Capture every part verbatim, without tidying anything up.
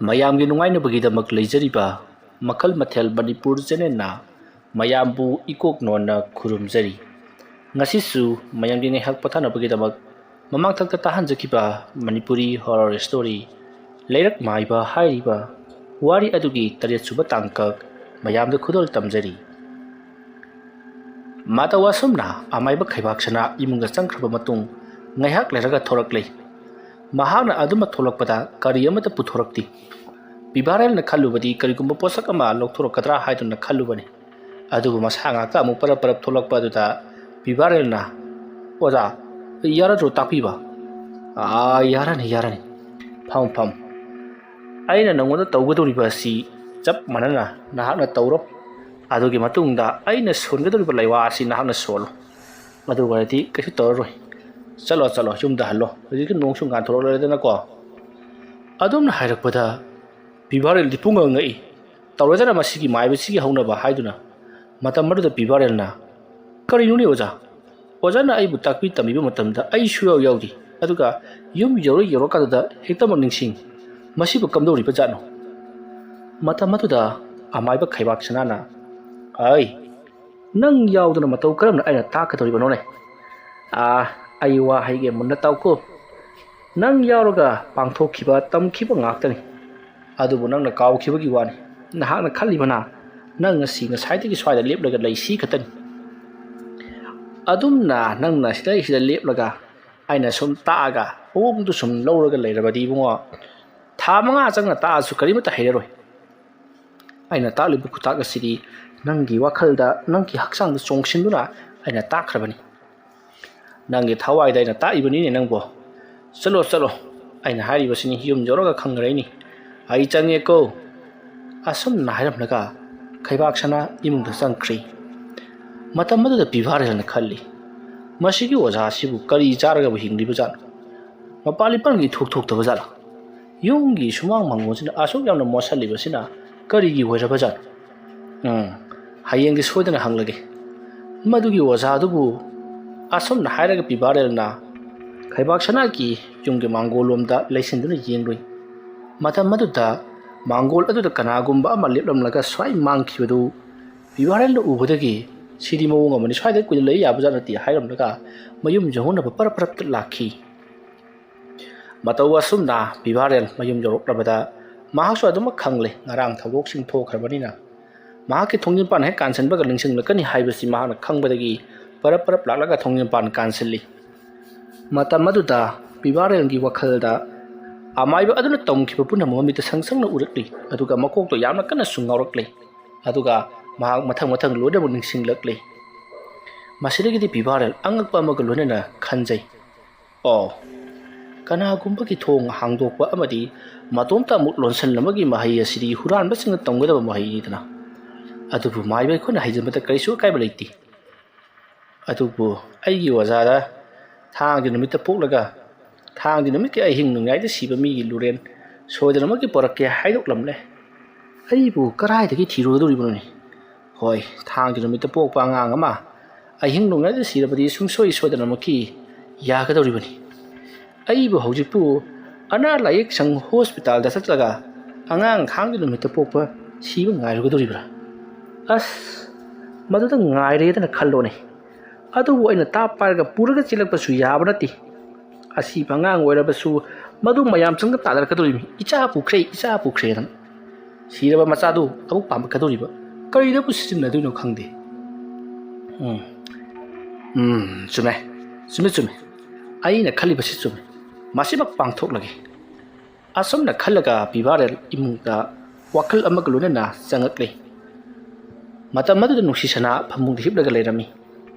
ꯃꯌꯥꯝꯒꯤ ꯅꯨꯡꯉꯥꯏꯅꯕꯒꯤꯗꯃꯛ ꯂꯩꯖꯔꯤꯕ ꯃꯈꯜ ꯃꯊꯦꯜ ꯃꯅꯤꯄꯨꯔ ꯆꯦꯅꯦꯜꯅ ꯃꯌꯥꯝꯕꯨ ꯏꯀꯣꯛ ꯅꯣꯟꯅ ꯈꯨꯔꯨꯝꯖꯔꯤ꯫ ꯉꯁꯤꯁꯨ ꯃꯌꯥꯝꯒꯤ ꯉꯥꯏꯍꯥꯛ ꯄꯣꯊꯥꯅꯕꯒꯤꯗꯃꯛ ꯃꯃꯥꯡꯊꯛꯇ ꯇꯥꯍꯟꯖꯈꯤꯕ ꯃꯅꯤꯄꯨꯔꯤ ꯍꯣꯔꯔ ꯁ꯭ꯇꯣꯔꯤ ꯂꯩꯔꯛ ꯃꯥꯏꯕ ꯍꯥꯏꯔꯤꯕ ꯋꯥꯔꯤ ꯑꯗꯨꯒꯤ ꯇꯔꯦꯠꯁꯨꯕ ꯇꯥꯡꯀꯛ ꯃꯌꯥꯝꯗ ꯈꯨꯗꯣꯜ ꯇꯝꯖꯔꯤ꯫ ꯃꯇꯧ ꯑꯁꯨꯝꯅ ꯑꯃꯥꯏꯕ ꯈꯩꯕꯥꯛꯁꯅꯥ ꯏꯃꯨꯡꯗ ꯆꯪꯈ꯭ꯔꯕ ꯃꯇꯨꯡ ꯉꯥꯏꯍꯥꯛ ꯂꯩꯔꯒ ꯊꯣꯔꯛꯂꯦ꯫ ꯃꯍꯥꯛꯅ ꯑꯗꯨꯃꯛ ꯊꯣꯛꯂꯛꯄꯗ ꯀꯔꯤ ꯑꯃꯠꯇ ꯄꯨꯊꯣꯔꯛꯇꯦ꯫ ꯄꯤꯕꯥꯔꯦꯜꯅ ꯈꯜꯂꯨꯕꯗꯤ ꯀꯔꯤꯒꯨꯝꯕ ꯄꯣꯠꯁꯛ ꯑꯃ ꯂꯧꯊꯣꯔꯛꯀꯗ꯭ꯔꯥ ꯍꯥꯏꯗꯨꯅ ꯈꯜꯂꯨꯕꯅꯤ꯫ ꯑꯗꯨꯕꯨ ꯃꯁꯥ ꯉꯥꯛꯇ ꯑꯃꯨꯛ ꯄꯔꯞ ꯄꯔꯞ ꯊꯣꯛꯂꯛꯄ ꯑꯗꯨꯗ ꯄꯤꯕꯥꯔꯦꯜꯅ, "ꯑꯣꯖꯥ, ꯌꯥꯔꯗ꯭ꯔꯣ ꯇꯥꯛꯄꯤꯕ?" "ꯑꯥ, ꯌꯥꯔꯅꯤ, ꯌꯥꯔꯅꯤ꯫ ꯐꯝ, ꯐꯝ꯫ ꯑꯩꯅ ꯅꯉꯣꯟꯗ ꯇꯧꯒꯗꯧꯔꯤꯕ ꯑꯁꯤ ꯆꯞ ꯃꯥꯟꯅꯅ ꯅꯍꯥꯛꯅ ꯇꯧꯔꯣ꯫ ꯑꯗꯨꯒꯤ ꯃꯇꯨꯡꯗ ꯑꯩꯅ ꯁꯣꯟꯒꯗꯧꯔꯤꯕ ꯂꯩꯋꯥ ꯑꯁꯤ ꯅꯍꯥꯛꯅ ꯁꯣꯜꯂꯣ꯫ ꯑꯗꯨ ꯑꯣꯏꯔꯗꯤ ꯀꯩꯁꯨ ꯇꯧꯔꯔꯣꯏ꯫ ꯆꯠꯂꯣ, ꯆꯠꯂꯣ, ꯌꯨꯝꯗ ꯍꯜꯂꯣ꯫ ꯍꯧꯖꯤꯛꯇꯤ ꯅꯣꯡꯁꯨ ꯉꯥꯟꯊꯣꯔꯛꯂꯦꯗꯅꯀꯣ꯫" ꯑꯗꯨꯝꯅ ꯍꯥꯏꯔꯛꯄꯗ ꯄꯤꯕꯥꯔꯦꯜꯗꯤ ꯄꯨꯡꯉꯛ ꯉꯛꯏ꯫ "ꯇꯧꯔꯗꯅ ꯃꯁꯤꯒꯤ ꯃꯥꯏꯕꯁꯤꯒꯤ ꯍꯧꯅꯕ" ꯍꯥꯏꯗꯨꯅ꯫ ꯃꯇꯝ ꯑꯗꯨꯗ ꯄꯤꯕꯥꯔꯦꯜꯅ, "ꯀꯔꯤꯅꯣꯅꯦ ꯑꯣꯖꯥ? ꯑꯣꯖꯥꯅ ꯑꯩꯕꯨ ꯇꯥꯛꯄꯤ ꯇꯝꯕꯤꯕ ꯃꯇꯝꯗ ꯑꯩ ꯁꯨꯌꯥꯎ ꯌꯥꯎꯗꯦ꯫ ꯑꯗꯨꯒ ꯌꯨꯝ ꯌꯧꯔ ꯌꯧꯔꯀꯥꯟꯗ ꯍꯦꯛꯇꯃꯛ ꯅꯤꯡꯁꯤꯡ꯫ ꯃꯁꯤꯕꯨ ꯀꯝꯗꯧꯔꯤꯕ ꯖꯥꯠꯅꯣ?" ꯃꯇꯝ ꯑꯗꯨꯗ ꯑꯃꯥꯏꯕ ꯈꯩꯕꯥꯛ ꯁꯅꯥꯅ, "ꯑꯩ, ꯅꯪ ꯌꯥꯎꯗꯅ ꯃꯇꯧ ꯀꯔꯝꯅ ꯑꯩꯅ ꯇꯥꯛꯀꯗꯧꯔꯤꯕꯅꯣꯅꯦ? ꯑꯥ, ꯑꯩ ꯋꯥ ꯍꯥꯏꯒꯦ, ꯃꯨꯟꯅ ꯇꯥꯎꯀꯣ꯫ ꯅꯪ ꯌꯥꯎꯔꯒ ꯄꯥꯡꯊꯣꯛꯈꯤꯕ, ꯇꯝꯈꯤꯕ ꯉꯥꯛꯇꯅꯤ꯫ ꯑꯗꯨꯕꯨ ꯅꯪꯅ ꯀꯥꯎꯈꯤꯕꯒꯤ ꯋꯥꯅꯤ꯫ ꯅꯍꯥꯛꯅ ꯈꯜꯂꯤꯕꯅ ꯅꯪ ꯉꯁꯤ ꯉꯁꯥꯏꯗꯒꯤ ꯁ꯭ꯋꯥꯏꯗ ꯂꯦꯞꯂꯒ ꯂꯩꯁꯤ ꯈꯛꯇꯅꯤ꯫ ꯑꯗꯨꯝꯅ ꯅꯪꯅ ꯁꯤꯗꯩꯁꯤꯗ ꯂꯦꯞꯂꯒ ꯑꯩꯅ ꯁꯨꯝ ꯇꯥꯛꯑꯒ ꯃꯑꯣꯡꯗꯨ ꯁꯨꯝ ꯂꯧꯔꯒ ꯂꯩꯔꯕꯗꯤ ꯏꯕꯨꯡꯉꯣ, ꯊꯥ ꯃꯉꯥ ꯆꯪꯅ ꯇꯥꯛꯑꯁꯨ ꯀꯔꯤꯃꯠꯇ ꯍꯩꯔꯔꯣꯏ꯫ ꯑꯩꯅ ꯇꯥꯛꯂꯤꯕ ꯈꯨꯇꯥꯛ ꯑꯁꯤꯗꯤ ꯅꯪꯒꯤ ꯋꯥꯈꯜꯗ, ꯅꯪꯒꯤ ꯍꯛꯆꯥꯡꯗ ꯆꯣꯡꯁꯤꯟꯗꯨꯅ ꯑꯩꯅ ꯇꯥꯛꯈ꯭ꯔꯕꯅꯤ꯫ ꯅꯪꯒꯤ ꯊꯋꯥꯏꯗ ꯑꯩꯅ ꯇꯥꯛꯏꯕꯅꯤꯅꯦ ꯅꯪꯕꯨ꯫ ꯆꯠꯂꯣ, ꯆꯠꯂꯣ꯫ ꯑꯩꯅ ꯍꯥꯏꯔꯤꯕꯁꯤꯅꯤ ꯌꯨꯝ ꯌꯧꯔꯒ ꯈꯪꯅꯔꯩꯅꯤ꯫ ꯑꯩ ꯆꯪꯉꯦꯀꯣ꯫" ꯑꯁꯨꯝꯅ ꯍꯥꯏꯔꯝꯂꯒ ꯈꯩꯕꯥꯛ ꯁꯅꯥ ꯏꯃꯨꯡꯗ ꯆꯪꯈ꯭ꯔꯤ꯫ ꯃꯇꯝ ꯑꯗꯨꯗ ꯄꯤꯕꯥꯔꯦꯜꯅ ꯈꯜꯂꯤ, "ꯃꯁꯤꯒꯤ ꯑꯣꯖꯥ ꯑꯁꯤꯕꯨ ꯀꯔꯤ ꯆꯥꯔꯒꯕꯨ ꯍꯤꯡꯂꯤꯕꯖꯥꯠꯅꯣ? ꯃꯄꯥꯟ ꯏꯄꯥꯟꯒꯤ ꯏꯊꯣꯛ ꯊꯣꯛꯇꯕ ꯖꯥꯠꯂꯣ? ꯌꯨꯝꯒꯤ ꯁꯨꯃꯥꯡ ꯃꯥꯡꯒꯣꯟꯁꯤꯅ ꯑꯁꯨꯛ ꯌꯥꯝꯅ ꯃꯣꯠꯁꯜꯂꯤꯕꯁꯤꯅ ꯀꯔꯤꯒꯤ ꯑꯣꯏꯔꯕ ꯖꯥꯠꯅꯣ? ꯎꯝ, ꯍꯌꯦꯡꯗꯤ ꯁꯣꯏꯗꯅ ꯍꯪꯂꯒꯦ꯫" ꯃꯗꯨꯒꯤ ꯑꯣꯖꯥ ꯑꯗꯨꯕꯨ ꯑꯁꯨꯝꯅ ꯍꯥꯏꯔꯒ ꯄꯤꯕꯥꯔꯦꯜꯅ ꯈꯩꯕꯥꯛ ꯁꯅꯥꯒꯤ ꯌꯨꯝꯒꯤ ꯃꯥꯡꯒꯣꯜ ꯂꯣꯝꯗ ꯂꯩꯁꯤꯟꯗꯨꯅ ꯌꯦꯡꯂꯨꯏ꯫ ꯃꯇꯝ ꯑꯗꯨꯗ ꯃꯥꯡꯒꯣꯜ ꯑꯗꯨꯗ ꯀꯅꯥꯒꯨꯝꯕ ꯑꯃ ꯂꯦꯞꯂꯝꯂꯒ ꯁ꯭ꯋꯥꯏ ꯃꯥꯡꯈꯤꯕꯗꯨ ꯕꯤꯚꯥꯔꯦꯟꯅ ꯎꯕꯗꯒꯤ, "ꯁꯤꯗꯤ ꯃꯑꯣꯡ ꯑꯃꯅꯤ, ꯁ꯭ꯋꯥꯏꯗ ꯀꯨꯏꯅ ꯂꯩ ꯌꯥꯕꯖꯥꯠ ꯅꯠꯇꯦ" ꯍꯥꯏꯔꯝꯂꯒ ꯃꯌꯨꯝ ꯌꯧꯍꯧꯅꯕ ꯄꯔꯞ ꯄꯔꯞꯇ ꯂꯥꯛꯈꯤ꯫ ꯃꯇꯧ ꯑꯁꯨꯝꯅ ꯕꯤꯚꯥꯔꯦꯟ ꯃꯌꯨꯝ ꯌꯧꯔꯛꯂꯕꯗ ꯃꯍꯥꯛꯁꯨ ꯑꯗꯨꯃꯛ ꯈꯪꯂꯦ, ꯉꯔꯥꯡ ꯊꯧꯗꯣꯛꯁꯤꯡ ꯊꯣꯛꯈ꯭ꯔꯕꯅꯤꯅ꯫ ꯃꯍꯥꯛꯀꯤ ꯊꯣꯡꯖꯤꯟꯄꯥꯟ ꯍꯦꯛ ꯀꯥꯟꯁꯤꯟꯕꯒ ꯅꯤꯡꯁꯤꯡꯂꯛꯀꯅꯤ ꯍꯥꯏꯕꯁꯤ ꯃꯍꯥꯛꯅ ꯈꯪꯕꯗꯒꯤ ꯄꯔꯞ ꯄꯔꯞ ꯂꯥꯛꯂꯒ ꯊꯣꯡꯖꯤꯟꯄꯥꯟ ꯀꯥꯟꯁꯤꯜꯂꯤ꯫ ꯃꯇꯝ ꯑꯗꯨꯗ ꯕꯤꯚꯥꯔꯦꯟꯒꯤ ꯋꯥꯈꯜꯗ ꯑꯃꯥꯏꯕ ꯑꯗꯨꯅ ꯇꯧꯈꯤꯕ ꯄꯨꯝꯅꯃꯛ ꯃꯃꯤꯠꯇ ꯁꯪ ꯁꯪꯅ ꯎꯔꯛꯂꯤ, ꯑꯗꯨꯒ ꯃꯀꯣꯛꯇꯣ ꯌꯥꯝꯅ ꯀꯟꯅꯁꯨ ꯉꯥꯎꯔꯛꯂꯤ, ꯑꯗꯨꯒ ꯃꯍꯥꯛ ꯃꯊꯪ ꯃꯊꯪ ꯂꯣꯏꯅꯃꯛ ꯅꯤꯡꯁꯤꯡꯂꯛꯂꯤ꯫ ꯃꯁꯤꯗꯒꯤꯗꯤ ꯕꯤꯚꯥꯔꯦꯟ ꯑꯉꯛꯄ ꯑꯃꯒ ꯂꯣꯏꯅꯅ ꯈꯟꯖꯩ, "ꯑꯣ, ꯀꯅꯥꯒꯨꯝꯕꯒꯤ ꯊꯣꯡ ꯍꯥꯡꯗꯣꯛꯄ ꯑꯃꯗꯤ ꯃꯇꯣꯝꯇ ꯑꯃꯨꯛ ꯂꯣꯟꯁꯤꯟꯅꯕꯒꯤ ꯃꯍꯩ ꯑꯁꯤꯗꯤ ꯍꯨꯔꯥꯟꯕꯁꯤꯡꯅ ꯇꯝꯒꯗꯕ ꯃꯍꯩꯅꯤꯗꯅ꯫ ꯑꯗꯨꯕꯨ ꯃꯥꯏꯕ ꯑꯩꯈꯣꯏꯅ ꯍꯩꯖꯤꯟꯕꯗ ꯀꯔꯤꯁꯨ ꯑꯀꯥꯏꯕ ꯂꯩꯇꯦ꯫ ꯑꯗꯨꯕꯨ ꯑꯩꯒꯤ ꯑꯣꯖꯥꯗ ꯊꯥꯡꯖ ꯅꯨꯃꯤꯠꯇ ꯄꯣꯛꯂꯒ ꯊꯥꯡꯖ ꯅꯨꯃꯤꯠꯀꯤ ꯑꯍꯤꯡ ꯅꯣꯡꯌꯥꯏꯗ ꯁꯤꯕ ꯃꯤꯒꯤ ꯂꯨꯔꯦꯟ ꯁꯣꯏꯗꯅꯃꯛꯀꯤ ꯄꯣꯔꯛꯀꯦ ꯍꯥꯏꯗꯣꯛꯂꯝꯂꯦ꯫ ꯑꯩꯕꯨ ꯀꯗꯥꯏꯗꯒꯤ ꯊꯤꯔꯨꯒꯗꯧꯔꯤꯕꯅꯣꯅꯦ? ꯍꯣꯏ, ꯊꯥꯡꯖ ꯅꯨꯃꯤꯠꯇ ꯄꯣꯛꯄ ꯑꯉꯥꯡ ꯑꯃ ꯑꯍꯤꯡ ꯅꯣꯡꯌꯥꯏꯗ ꯁꯤꯔꯕꯗꯤ ꯁꯨꯡꯁꯣꯏ ꯁꯣꯏꯗꯅꯃꯛꯀꯤ ꯌꯥꯒꯗꯧꯔꯤꯕꯅꯤ꯫ ꯑꯩꯕꯨ ꯍꯧꯖꯤꯛꯄꯨ ꯑꯅꯥ ꯂꯥꯏꯌꯦꯡ ꯁꯪ ꯍꯣꯁꯄꯤꯇꯥꯜꯗ ꯆꯠꯂꯒ ꯑꯉꯥꯡ ꯊꯥꯡꯖ ꯅꯨꯃꯤꯠꯇ ꯄꯣꯛꯄ ꯁꯤꯕ ꯉꯥꯏꯔꯨꯒꯗꯧꯔꯤꯕ꯭ꯔꯥ? ꯑꯁ, ꯃꯗꯨꯗ ꯉꯥꯏꯔꯦꯗꯅ ꯈꯜꯂꯣꯅꯦ꯫ ꯑꯗꯨꯕꯨ ꯑꯩꯅ ꯇꯥꯞ ꯄꯥꯏꯔꯒ ꯄꯨꯔꯒ ꯆꯦꯜꯂꯛꯄꯁꯨ ꯌꯥꯕ ꯅꯠꯇꯦ꯫ ꯑꯁꯤꯕ ꯑꯉꯥꯡ ꯑꯣꯏꯔꯕꯁꯨ ꯃꯗꯨ ꯃꯌꯥꯝ ꯆꯪꯗ ꯇꯥꯟꯅꯔꯛꯀꯗꯧꯔꯤꯕꯅꯤ꯫ "ꯏꯆꯥ ꯄꯨꯈ꯭ꯔꯦ, ꯏꯆꯥ ꯄꯨꯈ꯭ꯔꯦꯗꯅ"꯫ ꯁꯤꯔꯕ ꯃꯆꯥꯗꯨ ꯑꯃꯨꯛ ꯄꯥꯝꯂꯛꯀꯗꯧꯔꯤꯕ꯫ ꯀꯔꯤꯗꯕꯨ ꯁꯤꯖꯤꯟꯅꯗꯣꯏꯅꯣ ꯈꯪꯗꯦ꯫ ꯎꯝ, ꯎꯝ, ꯆꯨꯝꯃꯦ, ꯆꯨꯝꯃꯦ, ꯆꯨꯝꯃꯦ꯫ ꯑꯩꯅ ꯈꯜꯂꯤꯕꯁꯤ ꯆꯨꯝꯃꯦ꯫ ꯃꯁꯤꯃꯛ ꯄꯥꯡꯊꯣꯛꯂꯒꯦ꯫ ꯑꯁꯨꯝꯅ ꯈꯜꯂꯒ ꯕꯤꯚꯥꯔꯦꯟ ꯏꯃꯨꯡꯗ ꯋꯥꯈꯜ ꯑꯃꯒ ꯂꯣꯏꯅꯅ ꯆꯪꯉꯛꯂꯦ꯫ ꯃꯇꯝ ꯑꯗꯨꯗ ꯅꯨꯡꯁꯤꯁꯅꯥ ꯐꯃꯨꯡꯗ ꯍꯤꯞꯂꯒ ꯂꯩꯔꯝꯃꯤ꯫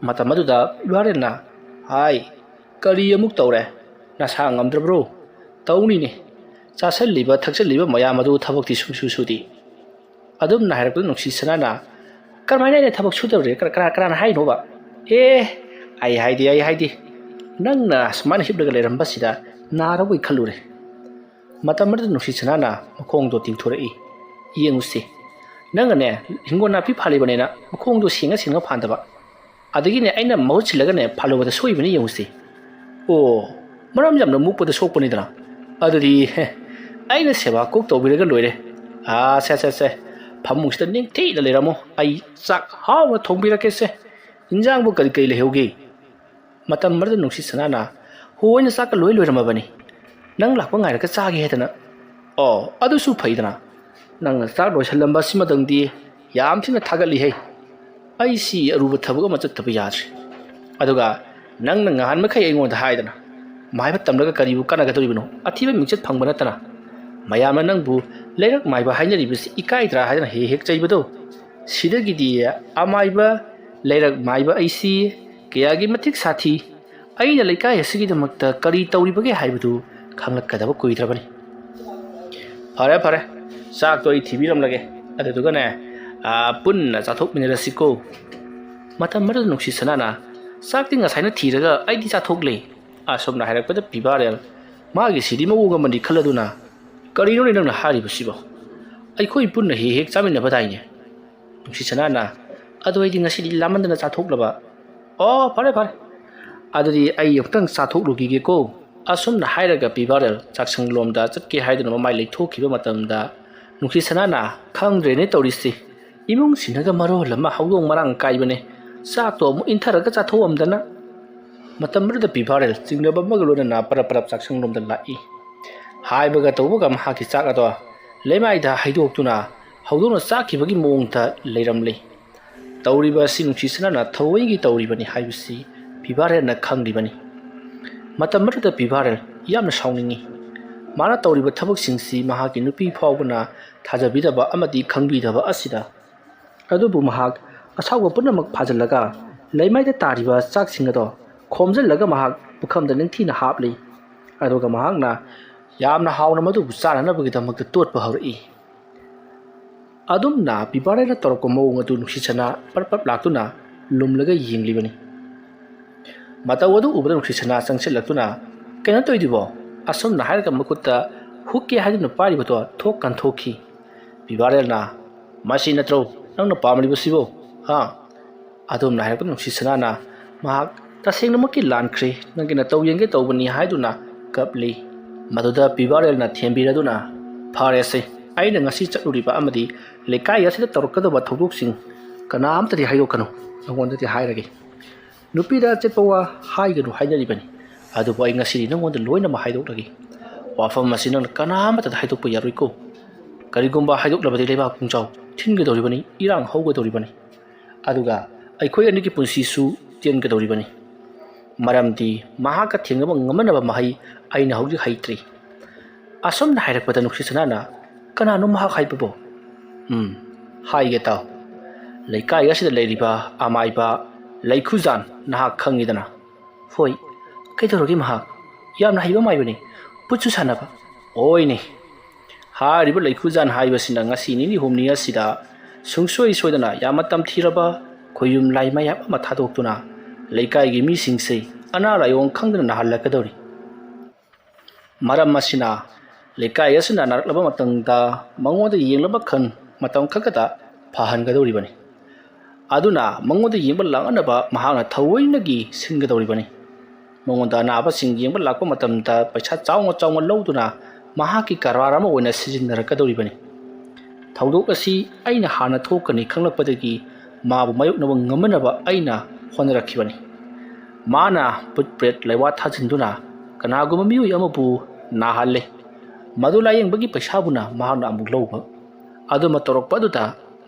ꯃꯇꯝ ꯑꯗꯨꯗ ꯕꯤꯚꯥꯔꯦꯟꯅ, "ꯍꯥꯏ, ꯀꯔꯤ ꯑꯃꯨꯛ ꯇꯧꯔꯦ? ꯅꯁꯥ ꯉꯝꯗ꯭ꯔꯕ꯭ꯔꯣ? ꯇꯧꯅꯤꯅꯦ꯫ ꯆꯥꯁꯜꯂꯤꯕ, ꯊꯛꯆꯜꯂꯤꯕ ꯃꯌꯥꯝ ꯑꯗꯨ ꯊꯕꯛꯇꯤ ꯁꯨꯡꯁꯨ ꯁꯨꯗꯦ"꯫ ꯑꯗꯨꯝꯅ ꯍꯥꯏꯔꯛꯄꯗ ꯅꯨꯡꯁꯤꯁꯅꯥꯅ, "ꯀꯔꯝꯍꯥꯏꯅ ꯑꯩꯅ ꯊꯕꯛ ꯁꯨꯗꯕꯗꯤ? ꯀꯅꯥ, ꯀꯅꯥ, ꯀꯅꯥꯅ ꯍꯥꯏꯅꯣꯕ?" "ꯑꯦ, ꯑꯩ ꯍꯥꯏꯗꯦ, ꯑꯩ ꯍꯥꯏꯗꯦ꯫ ꯅꯪꯅ ꯁꯨꯃꯥꯏꯅ ꯍꯤꯞꯂꯒ ꯂꯩꯔꯝꯕꯁꯤꯗ ꯅꯥꯔꯕꯣꯏ ꯈꯜꯂꯨꯔꯦ"꯫ ꯃꯇꯝ ꯑꯗꯨꯗ ꯅꯨꯡꯁꯤꯁꯅꯥꯅ ꯃꯈꯣꯡꯗꯣ ꯇꯤꯡꯊꯣꯔꯛꯏ꯫ "ꯌꯦꯡꯉꯨꯁꯤ, ꯅꯪꯅꯅꯦ, ꯍꯤꯡꯒꯣꯜ ꯅꯥꯄꯤ ꯐꯥꯜꯂꯤꯕꯅꯦꯅ ꯃꯈꯣꯡꯗꯣ ꯁꯦꯡꯉ ꯁꯦꯡꯉ ꯐꯥꯟꯗꯕ꯫ ꯑꯗꯒꯤꯅꯦ, ꯑꯩꯅ ꯃꯍꯨꯠ ꯁꯤꯜꯂꯒꯅꯦ ꯐꯥꯜꯂꯨꯕꯗ ꯁꯣꯛꯏꯕꯅꯤ, ꯌꯦꯡꯉꯨꯁꯤ꯫ ꯑꯣ, ꯃꯔꯝ ꯌꯥꯝꯅ ꯃꯣꯛꯄꯗ ꯁꯣꯛꯄꯅꯤꯗꯅ꯫ ꯑꯗꯨꯗꯤ, ꯍꯦ, ꯑꯩꯅ ꯁꯦꯕꯥ ꯀꯣꯛ ꯇꯧꯕꯤꯔꯒ ꯂꯣꯏꯔꯦ꯫ ꯑꯥ, ꯁꯦ, ꯁꯦ, ꯁꯦ, ꯐꯃꯨꯡꯁꯤꯗ ꯅꯤꯡꯊꯤꯅ ꯂꯩꯔꯝꯃꯣ, ꯑꯩ ꯆꯥꯛ ꯍꯥꯎꯅ ꯊꯣꯡꯕꯤꯔꯛꯀꯦꯁꯦ꯫ ꯏꯟꯖꯥꯡꯕꯨ ꯀꯔꯤ ꯀꯔꯤ ꯂꯩꯍꯧꯒꯦ? ꯃꯇꯝ ꯑꯗꯨꯗ ꯅꯨꯡꯁꯤꯠ ꯁꯅꯥꯅ, "ꯍꯣ, ꯑꯩꯅ ꯆꯥꯛꯀ ꯂꯣꯏ ꯂꯣꯏꯔꯝꯃꯕꯅꯤ, ꯅꯪ ꯂꯥꯛꯄ ꯉꯥꯏꯔꯒ ꯆꯥꯒꯦ ꯍꯥꯏꯗꯅ"꯫ "ꯑꯣ, ꯑꯗꯨꯁꯨ ꯐꯩꯗꯅ, ꯅꯪꯅ ꯆꯥꯛ ꯂꯣꯏꯁꯜꯂꯝꯕ ꯑꯁꯤꯃꯗꯪꯗꯤ ꯌꯥꯝ ꯊꯤꯅ ꯊꯥꯒꯠꯂꯤꯍꯦ꯫ ꯑꯩꯁꯤ ꯑꯔꯨꯕ ꯊꯕꯛ ꯑꯃ ꯆꯠꯇꯕ ꯌꯥꯗ꯭ꯔꯦ꯫ ꯑꯗꯨꯒ ꯅꯪꯅ ꯉꯍꯥꯟ ꯃꯈꯩ ꯑꯩꯉꯣꯟꯗ ꯍꯥꯏꯗꯅ, ꯃꯥꯏꯕ ꯇꯝꯂꯒ ꯀꯔꯤꯕꯨ ꯀꯥꯟꯅꯒꯗꯧꯔꯤꯕꯅꯣ? ꯑꯊꯤꯕ ꯃꯤꯡꯆꯠ ꯐꯪꯕ ꯅꯠꯇꯅ ꯃꯌꯥꯝꯅ ꯅꯪꯕꯨ ꯂꯩꯔꯛ ꯃꯥꯏꯕ ꯍꯥꯏꯅꯔꯤꯕꯁꯤ ꯏꯀꯥꯏꯗ꯭ꯔꯥ ꯍꯥꯏꯗꯅ ꯍꯦꯛ ꯍꯦꯛ ꯆꯩꯕꯗꯣ꯫ ꯁꯤꯗꯒꯤꯗꯤ ꯑꯃꯥꯏꯕ, ꯂꯩꯔꯛ ꯃꯥꯏꯕ ꯑꯩꯁꯤ ꯀꯌꯥꯒꯤ ꯃꯇꯤꯛ ꯁꯥꯊꯤ, ꯑꯩꯅ ꯂꯩꯀꯥꯏ ꯑꯁꯤꯒꯤꯗꯃꯛꯇ ꯀꯔꯤ ꯇꯧꯔꯤꯕꯒꯦ ꯍꯥꯏꯕꯗꯨ ꯈꯪꯂꯛꯀꯗꯕ ꯀꯨꯏꯗ꯭ꯔꯕꯅꯤ꯫ ꯐꯔꯦ, ꯐꯔꯦ, ꯆꯥꯛꯇꯣ ꯑꯩ ꯊꯤꯕꯤꯔꯝꯂꯒꯦ, ꯑꯗꯨꯗꯨꯒꯅꯦ, ꯑꯥ, ꯄꯨꯟꯅ ꯆꯥꯊꯣꯛꯃꯤꯟꯅꯔꯁꯤꯀꯣ꯫ ꯃꯇꯝ ꯑꯗꯨꯗ ꯅꯨꯡꯁꯤ ꯁꯅꯥꯅ, "ꯆꯥꯛꯇꯤ ꯉꯁꯥꯏꯅ ꯊꯤꯔꯒ ꯑꯩꯗꯤ ꯆꯥꯊꯣꯛꯂꯦ"꯫ ꯑꯁꯨꯝꯅ ꯍꯥꯏꯔꯛꯄꯗ ꯄꯤꯕꯥꯔꯦꯜ, ꯃꯥꯒꯤꯁꯤꯗꯤ ꯃꯑꯣꯡ ꯑꯃꯅꯤ ꯈꯜꯂꯗꯨꯅ, "ꯀꯔꯤꯅꯣꯅꯦ ꯅꯪꯅ ꯍꯥꯏꯔꯤꯕꯁꯤꯕꯣ? ꯑꯩꯈꯣꯏ ꯄꯨꯟꯅ ꯍꯦꯛ ꯍꯦꯛ ꯆꯥꯃꯤꯟꯅꯕꯗꯥꯏꯅꯦ?" ꯅꯨꯡꯁꯤ ꯁꯅꯥꯅ, "ꯑꯗꯣ ꯑꯩꯗꯤ ꯉꯁꯤꯗꯤ ꯂꯥꯝꯃꯟꯗꯅ ꯆꯥꯊꯣꯛꯂꯕ"꯫ "ꯑꯣ, ꯐꯔꯦ, ꯐꯔꯦ꯫ ꯑꯗꯨꯗꯤ ꯑꯩ ꯑꯃꯨꯛꯇꯪ ꯆꯥꯊꯣꯛꯂꯨꯈꯤꯒꯦꯀꯣ"꯫ ꯑꯁꯨꯝꯅ ꯍꯥꯏꯔꯒ ꯄꯤꯕꯥꯔꯦꯜ ꯆꯥꯛꯁꯪꯂꯣꯝꯗ ꯆꯠꯀꯦ ꯍꯥꯏꯗꯨꯅ ꯃꯃꯥꯏ ꯂꯩꯊꯣꯛꯈꯤꯕ ꯃꯇꯝꯗ, ꯅꯨꯡꯁꯤ ꯁꯅꯥꯅ, "ꯈꯪꯗ꯭ꯔꯦꯅꯦ ꯇꯧꯔꯤꯁꯤ꯫ ꯏꯃꯨꯡꯁꯤꯅꯒ ꯃꯔꯣꯜ ꯑꯃ ꯍꯧꯗꯣꯡ ꯃꯔꯥꯡ ꯀꯥꯏꯕꯅꯦ꯫ ꯆꯥꯛꯇꯣ ꯑꯃꯨꯛ ꯏꯟꯊꯔꯒ ꯆꯥꯊꯣꯛꯑꯝꯗꯅ"꯫ ꯃꯇꯝ ꯑꯗꯨꯗ ꯄꯤꯕꯥꯔꯦꯜ ꯆꯤꯡꯅꯕ ꯑꯃꯒ ꯂꯣꯏꯅꯅ ꯄꯔꯞ ꯄꯔꯞ ꯆꯥꯛꯁꯪꯂꯣꯝꯗ ꯂꯥꯛꯏ꯫ ꯍꯥꯏꯕꯒ ꯇꯧꯕꯒ ꯃꯍꯥꯛꯀꯤ ꯆꯥꯛ ꯑꯗꯣ ꯂꯩꯃꯥꯏꯗ ꯍꯩꯗꯣꯛꯇꯨꯅ ꯍꯧꯗꯣꯡꯅ ꯆꯥꯈꯤꯕꯒꯤ ꯃꯑꯣꯡꯗ ꯂꯩꯔꯝꯂꯤ꯫ ꯇꯧꯔꯤꯕ ꯑꯁꯤ ꯅꯨꯡꯁꯤ ꯁꯅꯥꯅ ꯊꯑꯣꯏꯒꯤ ꯇꯧꯔꯤꯕꯅꯤ ꯍꯥꯏꯕꯁꯤ ꯄꯤꯕꯥꯔꯦꯜꯅ ꯈꯪꯂꯤꯕꯅꯤ꯫ ꯃꯇꯝ ꯑꯗꯨꯗ ꯄꯤꯕꯥꯔꯦꯜ ꯌꯥꯝꯅ ꯁꯥꯎꯅꯤꯡꯏ꯫ ꯃꯥꯅ ꯇꯧꯔꯤꯕ ꯊꯕꯛꯁꯤꯡꯁꯤ ꯃꯍꯥꯛꯀꯤ ꯅꯨꯄꯤ ꯐꯥꯎꯕꯅ ꯊꯥꯖꯕꯤꯗꯕ ꯑꯃꯗꯤ ꯈꯪꯕꯤꯗꯕ ꯑꯁꯤꯗ꯫ ꯑꯗꯨꯕꯨ ꯃꯍꯥꯛ ꯑꯁꯥꯎꯕ ꯄꯨꯝꯅꯃꯛ ꯐꯥꯖꯤꯜꯂꯒ ꯂꯩꯃꯥꯏꯗ ꯇꯥꯔꯤꯕ ꯆꯥꯛꯁꯤꯡ ꯑꯗꯣ ꯈꯣꯝꯖꯤꯜꯂꯒ ꯃꯍꯥꯛ ꯄꯨꯈꯝꯗ ꯅꯤꯡꯊꯤꯅ ꯍꯥꯞꯂꯤ꯫ ꯑꯗꯨꯒ ꯃꯍꯥꯛꯅ ꯌꯥꯝꯅ ꯍꯥꯎꯅ ꯃꯗꯨꯕꯨ ꯆꯥꯅꯅꯕꯒꯤꯗꯃꯛꯇ ꯇꯣꯠꯄ ꯍꯧꯔꯛꯏ꯫ ꯑꯗꯨꯝꯅ ꯄꯤꯕꯥꯔꯦꯜꯅ ꯇꯧꯔꯛꯄ ꯃꯑꯣꯡ ꯑꯗꯨ ꯅꯨꯡꯁꯤꯠ ꯁꯅꯥ ꯄꯔꯞ ꯄꯔꯞ ꯂꯥꯛꯇꯨꯅ ꯂꯨꯝꯂꯒ ꯌꯦꯡꯂꯤꯕꯅꯤ꯫ ꯃꯇꯧ ꯑꯗꯨ ꯎꯕꯗ ꯅꯨꯡꯁꯤꯠ ꯁꯅꯥ ꯆꯪꯁꯤꯜꯂꯛꯇꯨꯅ, "ꯀꯩꯅꯣ ꯇꯧꯔꯤꯗꯨꯕꯣ?" ꯑꯁꯨꯝꯅ ꯍꯥꯏꯔꯒ ꯃꯈꯨꯠꯇ ꯍꯨꯛꯀꯦ ꯍꯥꯏꯗꯨꯅ ꯄꯥꯏꯔꯤꯕꯗꯣ ꯊꯣꯛ ꯀꯟꯊꯣꯛꯈꯤ꯫ ꯄꯤꯕꯥꯔꯦꯜꯅ, "ꯃꯁꯤ ꯅꯠꯇ꯭ꯔꯣ ꯅꯪꯅ ꯄꯥꯝꯂꯤꯕꯁꯤꯕꯣ? ꯍꯥ?" ꯑꯗꯨꯝꯅ ꯍꯥꯏꯔꯛꯄ ꯅꯨꯡꯁꯤꯠ ꯁꯅꯥꯅ ꯃꯍꯥꯛ ꯇꯁꯦꯡꯅꯃꯛꯀꯤ ꯂꯥꯟꯈ꯭ꯔꯦ, ꯅꯪꯒꯤ ꯅꯇꯧ ꯌꯦꯡꯒꯦ ꯇꯧꯕꯅꯤ ꯍꯥꯏꯗꯨꯅ ꯀꯞꯂꯤ꯫ ꯃꯗꯨꯗ ꯄꯤꯕꯥꯔꯦꯜꯅ ꯊꯦꯝꯕꯤꯔꯗꯨꯅ, "ꯐꯔꯦꯁꯦ, ꯑꯩꯅ ꯉꯁꯤ ꯆꯠꯂꯨꯔꯤꯕ ꯑꯃꯗꯤ ꯂꯩꯀꯥꯏ ꯑꯁꯤꯗ ꯇꯧꯔꯛꯀꯗꯕ ꯊꯧꯗꯣꯛꯁꯤꯡ ꯀꯅꯥꯝꯇꯗꯤ ꯍꯥꯏꯗꯣꯛꯀꯅꯨ, ꯅꯉꯣꯟꯗꯗꯤ ꯍꯥꯏꯔꯒꯦ꯫ ꯅꯨꯄꯤꯗ ꯑꯆꯦꯠꯄ ꯋꯥ ꯍꯥꯏꯒꯅꯨ ꯍꯥꯏꯅꯔꯤꯕꯅꯤ, ꯑꯗꯨꯕꯨ ꯑꯩ ꯉꯁꯤꯗꯤ ꯅꯉꯣꯟꯗ ꯂꯣꯏꯅꯃꯛ ꯍꯥꯏꯗꯣꯛꯂꯒꯦ꯫ ꯋꯥꯐꯝ ꯑꯁꯤ ꯅꯪꯅ ꯀꯅꯥꯃꯠꯇꯗ ꯍꯥꯏꯗꯣꯛꯄ ꯌꯥꯔꯣꯏꯀꯣ꯫ ꯀꯔꯤꯒꯨꯝꯕ ꯍꯥꯏꯗꯣꯛꯂꯕꯗꯤ ꯂꯩꯕꯥꯛ ꯄꯨꯡꯖꯥꯎ ꯊꯤꯟꯒꯗꯧꯔꯤꯕꯅꯤ, ꯏꯔꯥꯡ ꯍꯧꯒꯗꯧꯔꯤꯕꯅꯤ, ꯑꯗꯨꯒ ꯑꯩꯈꯣꯏ ꯑꯅꯤꯒꯤ ꯄꯨꯟꯁꯤꯁꯨ ꯇꯦꯟꯒꯗꯧꯔꯤꯕꯅꯤ꯫ ꯃꯔꯝꯗꯤ ꯃꯍꯥꯛꯀ ꯊꯦꯡꯅꯕ ꯉꯝꯅꯅꯕ ꯃꯍꯩ ꯑꯩꯅ ꯍꯧꯖꯤꯛ ꯍꯩꯇ꯭ꯔꯤ꯫" ꯑꯁꯨꯝꯅ ꯍꯥꯏꯔꯛꯄꯗ ꯅꯨꯡꯁꯤꯠ ꯁꯅꯥꯅ, "ꯀꯅꯥꯅꯣ ꯃꯍꯥꯛ ꯍꯥꯏꯕꯕꯨ?" "ꯎꯝ, ꯍꯥꯏꯒꯦ ꯇꯥꯎ꯫ ꯂꯩꯀꯥꯏ ꯑꯁꯤꯗ ꯂꯩꯔꯤꯕ ꯑꯃꯥꯏꯕ ꯂꯩꯈꯨꯖꯥꯟ ꯅꯍꯥꯛ ꯈꯪꯉꯤꯗꯅ?" "ꯍꯣꯏ, ꯀꯩꯗꯧꯔꯒꯦ ꯃꯍꯥꯛ? ꯌꯥꯝꯅ ꯍꯩꯕ ꯑꯃꯥꯏꯕꯅꯤ, ꯄꯨꯠꯁꯨ ꯁꯥꯟꯅꯕ꯫" "ꯑꯣꯏꯅꯦ, ꯍꯥꯏꯔꯤꯕ ꯂꯩꯈꯨꯖꯥꯟ ꯍꯥꯏꯕꯁꯤꯅ ꯉꯁꯤ ꯅꯤꯅꯤ ꯍꯨꯝꯅꯤ ꯑꯁꯤꯗ ꯁꯨꯡꯁꯣꯏ ꯁꯣꯏꯗꯅ ꯌꯥꯝꯅ ꯇꯝꯊꯤꯔꯕ ꯈꯣꯌꯨꯝ ꯂꯥꯏ ꯃꯌꯥꯝ ꯑꯃ ꯊꯥꯗꯣꯛꯇꯨꯅ ꯂꯩꯀꯥꯏꯒꯤ ꯃꯤꯁꯤꯡꯁꯦ ꯑꯅꯥ ꯂꯥꯏꯑꯣꯡ ꯈꯪꯗꯅ ꯅꯥꯍꯜꯂꯛꯀꯗꯧꯔꯤ꯫ ꯃꯔꯝ ꯑꯁꯤꯅ ꯂꯩꯀꯥꯏ ꯑꯁꯤꯅ ꯅꯥꯔꯛꯂꯕ ꯃꯇꯝꯗ ꯃꯉꯣꯟꯗ ꯌꯦꯡꯂꯕ ꯈꯟ ꯃꯇꯝ ꯈꯛꯇꯗ ꯐꯍꯟꯒꯗꯧꯔꯤꯕꯅꯤ꯫ ꯑꯗꯨꯅ ꯃꯉꯣꯟꯗ ꯌꯦꯡꯕ ꯂꯥꯛꯅꯅꯕ ꯃꯍꯥꯛꯅ ꯊꯑꯣꯏꯅꯒꯤ ꯁꯤꯟꯒꯗꯧꯔꯤꯕꯅꯤ꯫ ꯃꯉꯣꯟꯗ ꯑꯅꯥꯕꯁꯤꯡ ꯌꯦꯡꯕ ꯂꯥꯛꯄ ꯃꯇꯝꯗ ꯄꯩꯁꯥ ꯆꯥꯎꯅ ꯆꯥꯎꯅ ꯂꯧꯗꯨꯅ ꯃꯍꯥꯛꯀꯤ ꯀꯔꯕꯥꯔ ꯑꯃ ꯑꯣꯏꯅ ꯁꯤꯖꯤꯟꯅꯔꯛꯀꯗꯧꯔꯤꯕꯅꯤ꯫ ꯊꯧꯗꯣꯛ ꯑꯁꯤ ꯑꯩꯅ ꯍꯥꯟꯅ ꯊꯣꯛꯀꯅꯤ ꯈꯪꯂꯛꯄꯗꯒꯤ ꯃꯥꯕꯨ ꯃꯥꯌꯣꯛꯅꯕ ꯉꯝꯅꯅꯕ ꯑꯩꯅ ꯍꯣꯠꯅꯔꯛꯈꯤꯕꯅꯤ꯫ ꯃꯥꯅ ꯄꯨꯠ ꯄ꯭ꯔꯦꯠ ꯂꯩꯋꯥ ꯊꯥꯖꯤꯟꯗꯨꯅ ꯀꯅꯥꯒꯨꯝꯕ ꯃꯤꯑꯣꯏ ꯑꯃꯕꯨ ꯅꯥꯍꯜꯂꯦ꯫ ꯃꯗꯨ ꯂꯥꯌꯦꯡꯕꯒꯤ ꯄꯩꯁꯥꯕꯨꯅ ꯃꯍꯥꯛꯅ ꯑꯃꯨꯛ ꯂꯧꯕ꯫ ꯑꯗꯨꯃ ꯇꯧꯔꯛꯄ ꯑꯗꯨꯗ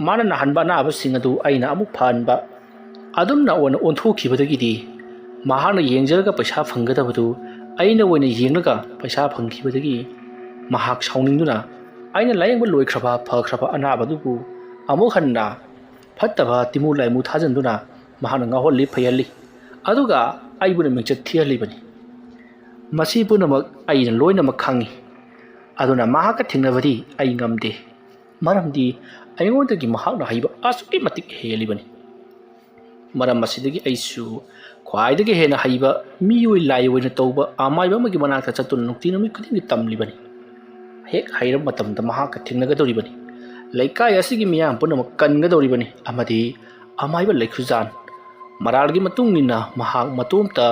ꯃꯥꯅ ꯅꯥꯍꯟꯕ ꯑꯅꯥꯕꯁꯤꯡ ꯑꯗꯨ ꯑꯩꯅ ꯑꯃꯨꯛ ꯐꯍꯟꯕ꯫ ꯑꯗꯨꯝꯅ ꯑꯣꯏꯅ ꯑꯣꯟꯊꯣꯛꯈꯤꯕꯗꯒꯤꯗꯤ ꯃꯍꯥꯛꯅ ꯌꯦꯡꯖꯔꯒ ꯄꯩꯁꯥ ꯐꯪꯒꯗꯕꯗꯨ ꯑꯩꯅ ꯑꯣꯏꯅ ꯌꯦꯡꯂꯒ ꯄꯩꯁꯥ ꯐꯪꯈꯤꯕꯗꯒꯤ ꯃꯍꯥꯛ ꯁꯥꯎꯅꯤꯡꯗꯨꯅ ꯑꯩꯅ ꯂꯥꯌꯦꯡꯕ ꯂꯣꯏꯈ꯭ꯔꯕ ꯐꯈ꯭ꯔꯕ ꯑꯅꯥꯕꯗꯨꯕꯨ ꯑꯃꯨꯛ ꯍꯟꯅ ꯐꯠꯇꯕ ꯇꯤꯃꯨ ꯂꯥꯏꯃꯨ ꯊꯥꯖꯤꯟꯗꯨꯅ ꯃꯍꯥꯛꯅ ꯉꯥꯎꯍꯜꯂꯤ ꯐꯩꯍꯜꯂꯤ꯫ ꯑꯗꯨꯒ ꯑꯩꯕꯨꯅ ꯃꯤꯡꯆꯠ ꯊꯤꯍꯜꯂꯤꯕꯅꯤ꯫ ꯃꯁꯤ ꯄꯨꯝꯅꯃꯛ ꯑꯩꯅ ꯂꯣꯏꯅꯃꯛ ꯈꯪꯏ꯫ ꯑꯗꯨꯅ ꯃꯍꯥꯛꯀ ꯊꯦꯡꯅꯕꯗꯤ ꯑꯩ ꯉꯝꯗꯦ꯫ ꯃꯔꯝꯗꯤ ꯑꯩꯉꯣꯟꯗꯒꯤ ꯃꯍꯥꯛꯅ ꯍꯩꯕ ꯑꯁꯨꯛꯀꯤ ꯃꯇꯤꯛ ꯍꯦꯜꯂꯤꯕꯅꯤ꯫ ꯃꯔꯝ ꯑꯁꯤꯗꯒꯤ ꯑꯩꯁꯨ ꯈ꯭ꯋꯥꯏꯗꯒꯤ ꯍꯦꯟꯅ ꯍꯩꯕ ꯃꯤꯑꯣꯏ ꯂꯥꯏ ꯑꯣꯏꯅ ꯇꯧꯕ ꯑꯃꯥꯏꯕ ꯑꯃꯒꯤ ꯃꯅꯥꯛꯇ ꯆꯠꯇꯨꯅ ꯅꯨꯡꯇꯤ ꯅꯨꯃꯤꯠ ꯈꯨꯗꯤꯡꯒꯤ ꯇꯝꯂꯤꯕꯅꯤ꯫ ꯍꯦꯛ ꯍꯩꯔꯕ ꯃꯇꯝꯗ ꯃꯍꯥꯛꯀ ꯊꯦꯡꯅꯒꯗꯧꯔꯤꯕꯅꯤ꯫ ꯂꯩꯀꯥꯏ ꯑꯁꯤꯒꯤ ꯃꯤꯌꯥꯝ ꯄꯨꯝꯅꯃꯛ ꯀꯟꯒꯗꯧꯔꯤꯕꯅꯤ ꯑꯃꯗꯤ ꯑꯃꯥꯏꯕ ꯂꯩꯈꯨꯖꯥꯟ ꯃꯔꯥꯜꯒꯤ ꯃꯇꯨꯡ ꯏꯟꯅ ꯃꯍꯥꯛ ꯃꯇꯣꯝꯇ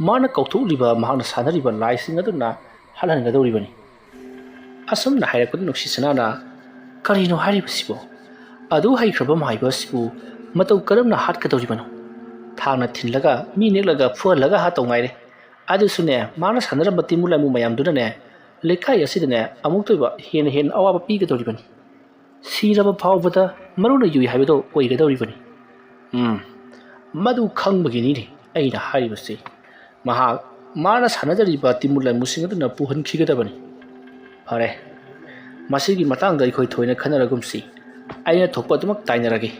ꯃꯥꯅ ꯀꯧꯊꯣꯛꯂꯤꯕ, ꯃꯍꯥꯛꯅ ꯁꯥꯟꯅꯔꯤꯕ ꯂꯥꯏꯁꯤꯡ ꯑꯗꯨꯅ ꯍꯥꯠꯍꯟꯒꯗꯧꯔꯤꯕꯅꯤ꯫ ꯑꯁꯨꯝꯅ ꯍꯥꯏꯔꯛꯄꯗ ꯅꯨꯡꯁꯤ ꯁꯅꯥꯅ, "ꯀꯔꯤꯅꯣ ꯍꯥꯏꯔꯤꯕꯁꯤꯕꯣ? ꯑꯗꯨ ꯍꯩꯈ꯭ꯔꯕ ꯃꯥꯏꯕ ꯑꯁꯤꯕꯨ ꯃꯇꯧ ꯀꯔꯝꯅ ꯍꯥꯠꯀꯗꯧꯔꯤꯕꯅꯣ? ꯊꯥꯡꯅ ꯊꯤꯜꯂꯒ, ꯃꯤ ꯅꯦꯛꯂꯒ, ꯐꯨꯍꯜꯂꯒ ꯍꯥꯠꯇꯧ ꯉꯥꯏꯔꯦ꯫ ꯑꯗꯨꯁꯨꯅꯦ, ꯃꯥꯅ ꯁꯥꯟꯅꯔꯝꯕ ꯇꯤꯟꯃꯨ ꯂꯥꯏꯃꯨ ꯃꯌꯥꯝꯗꯨꯅꯅꯦ, ꯂꯩꯀꯥꯏ ꯑꯁꯤꯗꯅꯦ ꯑꯃꯨꯛꯇ ꯑꯣꯏꯕ ꯍꯦꯟꯅ ꯍꯦꯟꯅ ꯑꯋꯥꯕ ꯄꯤꯒꯗꯧꯔꯤꯕꯅꯤ꯫ ꯁꯤꯔꯕ ꯐꯥꯎꯕꯗ ꯃꯔꯨꯅ ꯌꯨꯏ ꯍꯥꯏꯕꯗꯣ ꯑꯣꯏꯒꯗꯧꯔꯤꯕꯅꯤ꯫" ꯎꯝ, ꯃꯗꯨ ꯈꯪꯕꯒꯤꯅꯤꯅꯦ ꯑꯩꯅ ꯍꯥꯏꯔꯤꯕꯁꯤ꯫ ꯃꯍꯥꯛ ꯃꯥꯅ ꯁꯥꯟꯅꯖꯔꯤꯕ ꯇꯤꯟꯃꯨ ꯂꯥꯏꯃꯨꯁꯤꯡ ꯑꯗꯨꯅ ꯄꯨꯍꯟꯈꯤꯒꯗꯕꯅꯤ꯫ ꯐꯔꯦ, ꯃꯁꯤꯒꯤ ꯃꯇꯥꯡꯗ ꯑꯩꯈꯣꯏ ꯊꯣꯏꯅ ꯈꯟꯅꯔꯒꯨꯝꯁꯤ꯫ ꯑꯩꯅ ꯊꯣꯛꯄ ꯑꯗꯨꯃꯛ ꯇꯥꯏꯅꯔꯒꯦ꯫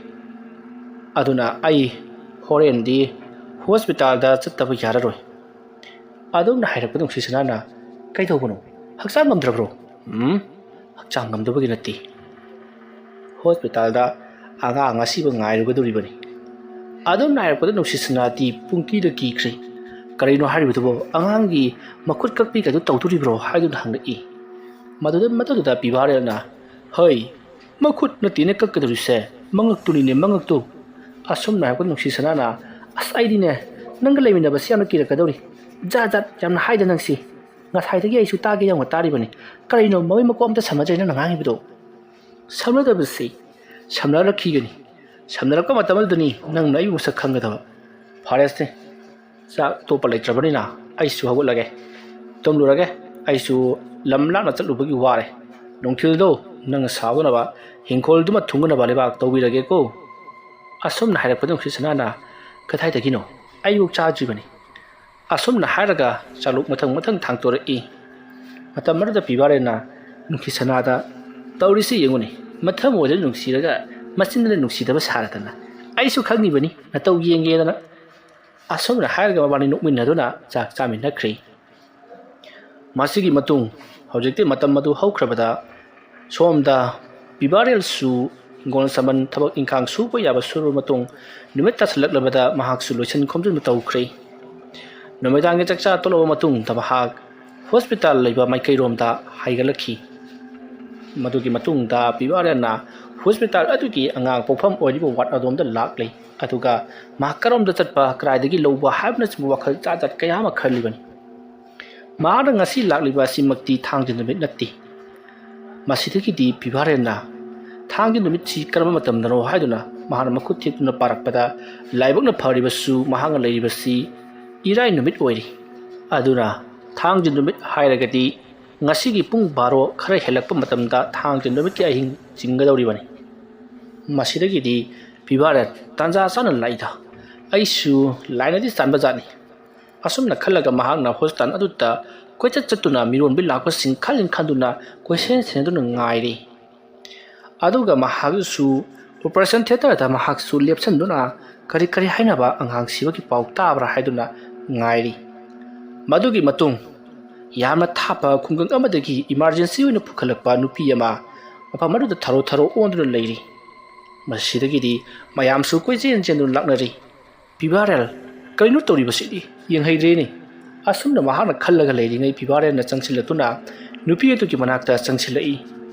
ꯑꯗꯨꯅ ꯑꯩ ꯍꯣꯔꯦꯟꯗꯤ ꯍꯣꯁꯄꯤꯇꯥꯜꯗ ꯆꯠꯇꯕ ꯌꯥꯔꯔꯣꯏ꯫ ꯑꯗꯨꯝꯅ ꯍꯥꯏꯔꯛꯄꯗ ꯅꯨꯡꯁꯤ ꯁꯅꯥꯅ, "ꯀꯩꯗꯧꯕꯅꯣ? ꯍꯛꯆꯥꯡ ꯉꯝꯗ꯭ꯔꯕ꯭ꯔꯣ?" "ꯎꯝ, ꯍꯛꯆꯥꯡ ꯉꯝꯗꯕꯒꯤ ꯅꯠꯇꯦ꯫ ꯍꯣꯁꯄꯤꯇꯥꯜꯗ ꯑꯉꯥꯡ ꯑꯁꯤꯕꯨ ꯉꯥꯏꯔꯨꯒꯗꯧꯔꯤꯕꯅꯤ꯫" ꯑꯗꯨꯝꯅ ꯍꯥꯏꯔꯛꯄꯗ ꯅꯨꯡꯁꯤ ꯁꯅꯥꯗꯤ ꯄꯨꯡꯀꯤꯗ ꯀꯤꯈ꯭ꯔꯦ꯫ "ꯀꯔꯤꯅꯣ ꯍꯥꯏꯔꯤꯕꯗꯨꯕꯣ? ꯑꯉꯥꯡꯒꯤ ꯃꯈꯨꯠ ꯀꯛꯄꯤ ꯀꯩꯗꯣ ꯇꯧꯗꯣꯔꯤꯕ꯭ꯔꯣ?" ꯍꯥꯏꯗꯨꯅ ꯍꯪꯂꯛꯏ꯫ ꯃꯗꯨꯗ, ꯃꯗꯨꯗꯨꯗ ꯄꯤꯕꯥꯔꯦꯜꯅ, "ꯍꯩ, ꯃꯈꯨꯠ ꯅꯠꯇꯦꯅꯦ ꯀꯛꯀꯗꯧꯔꯤꯁꯦ, ꯃꯉꯛꯇꯨꯅꯤꯅꯦ, ꯃꯉꯛꯇꯨ꯫" ꯑꯁꯨꯝꯅ ꯍꯥꯏꯔꯛꯄꯗ ꯅꯨꯡꯁꯤ ꯁꯅꯥꯅ, "ꯑꯁ, ꯑꯩꯗꯤꯅꯦ, ꯅꯪꯒ ꯂꯩꯃꯤꯟꯅꯕꯁꯤ ꯌꯥꯝꯅ ꯀꯤꯔꯛꯀꯗꯧꯔꯤ꯫ ꯖꯥꯠ ꯖꯥꯠ ꯌꯥꯝꯅ ꯍꯥꯏꯗ ꯅꯪꯁꯤ꯫ ꯉꯁꯥꯏꯗꯒꯤ ꯑꯩꯁꯨ ꯇꯥꯒꯦ ꯌꯥꯎꯅ ꯇꯥꯔꯤꯕꯅꯤ꯫ ꯀꯔꯤꯅꯣ, ꯃꯃꯩ ꯃꯀꯣꯛ ꯑꯝꯇ ꯁꯝꯅꯗ꯭ꯔꯦ ꯅꯪꯅ ꯉꯥꯡꯉꯤꯕꯗꯣ?" "ꯁꯝꯅꯗꯕꯁꯤ ꯁꯝꯅꯔꯛꯈꯤꯒꯅꯤ꯫ ꯁꯝꯅꯔꯛꯄ ꯃꯇꯝ ꯑꯗꯨꯗꯅꯤ ꯅꯪꯅ ꯑꯩꯕꯨ ꯃꯁꯛ ꯈꯪꯒꯗꯕ꯫" "ꯐꯔꯦꯁꯦ, ꯆꯥꯛ ꯑꯇꯣꯞꯄ ꯂꯩꯇ꯭ꯔꯕꯅꯤꯅ ꯑꯩꯁꯨ ꯍꯧꯒꯠꯂꯒꯦ꯫ ꯇꯨꯝꯂꯨꯔꯒꯦ꯫ ꯑꯩꯁꯨ ꯂꯝ ꯂꯥꯞꯅ ꯆꯠꯂꯨꯕꯒꯤ ꯋꯥꯔꯦ꯫ ꯅꯨꯡꯊꯤꯜꯗꯣ ꯅꯪꯅ ꯁꯥꯎꯗꯅꯕ ꯍꯤꯡꯈꯣꯜꯗꯨꯃ ꯊꯨꯡꯅꯕ ꯂꯩꯕꯥꯛ ꯇꯧꯕꯤꯔꯒꯦꯀꯣ꯫" ꯑꯁꯨꯝꯅ ꯍꯥꯏꯔꯛꯄꯗ ꯅꯨꯡꯁꯤ ꯁꯅꯥꯅ, "ꯀꯗꯥꯏꯗꯒꯤꯅꯣ? ꯑꯩꯕꯨ ꯆꯥꯗ꯭ꯔꯤꯕꯅꯤ꯫" ꯑꯁꯨꯝꯅ ꯍꯥꯏꯔꯒ ꯆꯥꯂꯨꯛ ꯃꯊꯪ ꯃꯊꯪ ꯊꯥꯡꯇꯣꯔꯛꯏ꯫ ꯃꯇꯝ ꯑꯗꯨꯗ ꯄꯤꯕꯥꯔꯦꯟꯅ ꯅꯨꯡꯁꯤ ꯁꯅꯥꯗ, "ꯇꯧꯔꯤꯁꯤ ꯌꯦꯡꯉꯨꯅꯦ, ꯃꯊꯃꯣꯏꯗ ꯅꯨꯡꯁꯤꯔꯒ ꯃꯆꯤꯟꯗꯅ ꯅꯨꯡꯁꯤꯗꯕ ꯁꯥꯔꯗꯅ꯫ ꯑꯩꯁꯨ ꯈꯪꯉꯤꯕꯅꯤ ꯅꯇꯧ ꯌꯦꯡꯒꯦꯗꯅ꯫" ꯑꯁꯨꯝꯅ ꯍꯥꯏꯔꯒ ꯃꯕꯥꯅꯤ ꯅꯣꯛꯃꯤꯟꯅꯗꯨꯅ ꯆꯥꯛ ꯆꯥꯃꯤꯟꯅꯈ꯭ꯔꯦ꯫ ꯃꯁꯤꯒꯤ ꯃꯇꯨꯡ ꯍꯧꯖꯤꯛꯇꯤ ꯃꯇꯝ ꯑꯗꯨ ꯍꯧꯈ꯭ꯔꯕꯗ ꯁꯣꯝꯗ ꯄꯤꯕꯥꯔꯦꯜꯁꯨ ꯍꯤꯡꯒꯣꯜ ꯁꯝꯕꯟ ꯊꯕꯛ ꯏꯪꯈꯥꯡ ꯁꯨꯕ ꯌꯥꯕ ꯁꯨꯔꯕ ꯃꯇꯨꯡ ꯅꯨꯃꯤꯠ ꯇꯥꯁꯤꯜꯂꯛꯂꯕꯗ ꯃꯍꯥꯛꯁꯨ ꯂꯣꯏꯁꯤꯟ ꯈꯣꯝꯖꯤꯟꯕ ꯇꯧꯈ꯭ꯔꯦ꯫ ꯅꯨꯃꯤꯗꯥꯡꯒꯤ ꯆꯥꯛꯆꯥ ꯇꯣꯛꯂꯕ ꯃꯇꯨꯡꯗ ꯃꯍꯥꯛ ꯍꯣꯁꯄꯤꯇꯥꯜ ꯂꯩꯕ ꯃꯥꯏꯀꯩꯔꯣꯝꯗ ꯍꯥꯏꯒꯠꯂꯛꯈꯤ꯫ ꯃꯗꯨꯒꯤ ꯃꯇꯨꯡꯗ ꯄꯤꯕꯥꯔꯦꯜꯅ ꯍꯣꯁꯄꯤꯇꯥꯜ ꯑꯗꯨꯒꯤ ꯑꯉꯥꯡ ꯄꯣꯛꯐꯝ ꯑꯣꯏꯔꯤꯕ ꯋꯥꯔꯗ ꯑꯗꯣꯝꯗ ꯂꯥꯛꯂꯦ꯫ ꯑꯗꯨꯒ ꯃꯍꯥꯛ ꯀꯔꯣꯝꯗ ꯆꯠꯄ, ꯀꯗꯥꯏꯗꯒꯤ ꯂꯧꯕ ꯍꯥꯏꯕꯅꯆꯤꯡꯕ ꯋꯥꯈꯜ ꯖꯥꯠ ꯖꯥꯠ ꯀꯌꯥ ꯑꯃ ꯈꯜꯂꯤꯕꯅꯤ꯫ ꯃꯍꯥꯛꯅ ꯉꯁꯤ ꯂꯥꯛꯂꯤꯕ ꯑꯁꯤꯃꯛꯇꯤ ꯊꯥꯡꯖ ꯅꯨꯃꯤꯠ ꯅꯠꯇꯦ꯫ ꯃꯁꯤꯗꯒꯤꯗꯤ ꯄꯤꯚꯥꯔꯦꯟꯅ ꯊꯥꯡꯖ ꯅꯨꯃꯤꯠꯁꯤ ꯀꯔꯝꯕ ꯃꯇꯝꯗꯅꯣ ꯍꯥꯏꯗꯨꯅ ꯃꯍꯥꯛꯅ ꯃꯈꯨꯠ ꯊꯦꯛꯇꯨꯅ ꯄꯥꯔꯛꯄꯗ, ꯂꯥꯏꯕꯛꯅ ꯐꯔꯤꯕꯁꯨ ꯃꯍꯥꯛꯅ ꯂꯩꯔꯤꯕꯁꯤ ꯏꯔꯥꯏ ꯅꯨꯃꯤꯠ ꯑꯣꯏꯔꯤ꯫ ꯑꯗꯨꯅ ꯊꯥꯡꯖ ꯅꯨꯃꯤꯠ ꯍꯥꯏꯔꯒꯗꯤ ꯉꯁꯤꯒꯤ ꯄꯨꯡ ꯕꯥꯔꯣ ꯈꯔ ꯍꯦꯜꯂꯛꯄ ꯃꯇꯝꯗ ꯊꯥꯡꯖ ꯅꯨꯃꯤꯠꯀꯤ ꯑꯍꯤꯡ ꯆꯤꯡꯒꯗꯧꯔꯤꯕꯅꯤ꯫ ꯃꯁꯤꯗꯒꯤꯗꯤ ꯄꯤꯚꯥꯔꯦꯟ ꯇꯥꯟꯖꯥ ꯆꯥꯅ ꯂꯥꯛꯏꯗ, ꯑꯩꯁꯨ ꯂꯥꯏꯅꯗꯤ ꯆꯥꯟꯕ ꯖꯥꯠꯅꯤ꯫ ꯑꯁꯨꯝꯅ ꯈꯜꯂꯒ ꯃꯍꯥꯛꯅ ꯍꯣꯁꯄꯤꯇꯥꯜ ꯑꯗꯨꯗ ꯀꯣꯏꯆꯠ ꯆꯠꯇꯨꯅ ꯃꯤꯔꯣꯟꯕꯤ ꯂꯥꯛꯄꯁꯤꯡ ꯈꯜꯂꯤꯟ ꯈꯟꯗꯨꯅ ꯀꯣꯏꯁꯦꯟ ꯁꯦꯟꯅꯗꯨꯅ ꯉꯥꯏꯔꯤ꯫ ꯑꯗꯨꯒ ꯃꯍꯥꯛꯁꯨ ꯑꯣꯄꯔꯦꯁꯟ ꯊꯤꯌꯦꯇꯔꯗ ꯃꯍꯥꯛꯁꯨ ꯂꯦꯞꯁꯤꯟꯗꯨꯅ ꯀꯔꯤ ꯀꯔꯤ ꯍꯥꯏꯅꯕ, ꯑꯉꯥꯡ ꯁꯤꯕꯒꯤ ꯄꯥꯎ ꯇꯥꯕ꯭ꯔꯥ ꯍꯥꯏꯗꯨꯅ ꯉꯥꯏꯔꯤ꯫ ꯃꯗꯨꯒꯤ ꯃꯇꯨꯡ ꯌꯥꯝꯅ ꯊꯥꯞꯄ ꯈꯨꯡꯒꯪ ꯑꯃꯗꯒꯤ ꯏꯃꯥꯔꯖꯦꯟꯁꯤ ꯑꯣꯏꯅ ꯄꯨꯈꯠꯂꯛꯄ ꯅꯨꯄꯤ ꯑꯃ ꯃꯐꯝ ꯑꯗꯨꯗ ꯊꯔꯣ ꯊꯔꯣ ꯑꯣꯟꯗꯨꯅ ꯂꯩꯔꯤ꯫ ꯃꯁꯤꯗꯒꯤꯗꯤ ꯃꯌꯥꯝꯁꯨ ꯀꯣꯏꯆꯦꯟ ꯆꯦꯟꯗꯨꯅ ꯂꯥꯛꯅꯔꯤ꯫ "ꯄꯤꯚꯥꯔꯦꯜ, ꯀꯔꯤꯅꯣ ꯇꯧꯔꯤꯕꯁꯤꯗꯤ? ꯌꯦꯡꯍꯩꯗ꯭ꯔꯦꯅꯦ!" ꯑꯁꯨꯝꯅ ꯃꯍꯥꯛꯅ ꯈꯜꯂꯒ ꯂꯩꯔꯤꯉꯩ ꯄꯤꯚꯥꯔꯦꯜꯅ ꯆꯪꯁꯤꯜꯂꯛꯇꯨꯅ ꯅꯨꯄꯤ ꯑꯗꯨꯒꯤ ꯃꯅꯥꯛꯇ ꯆꯪꯁꯤꯜꯂꯛꯏ꯫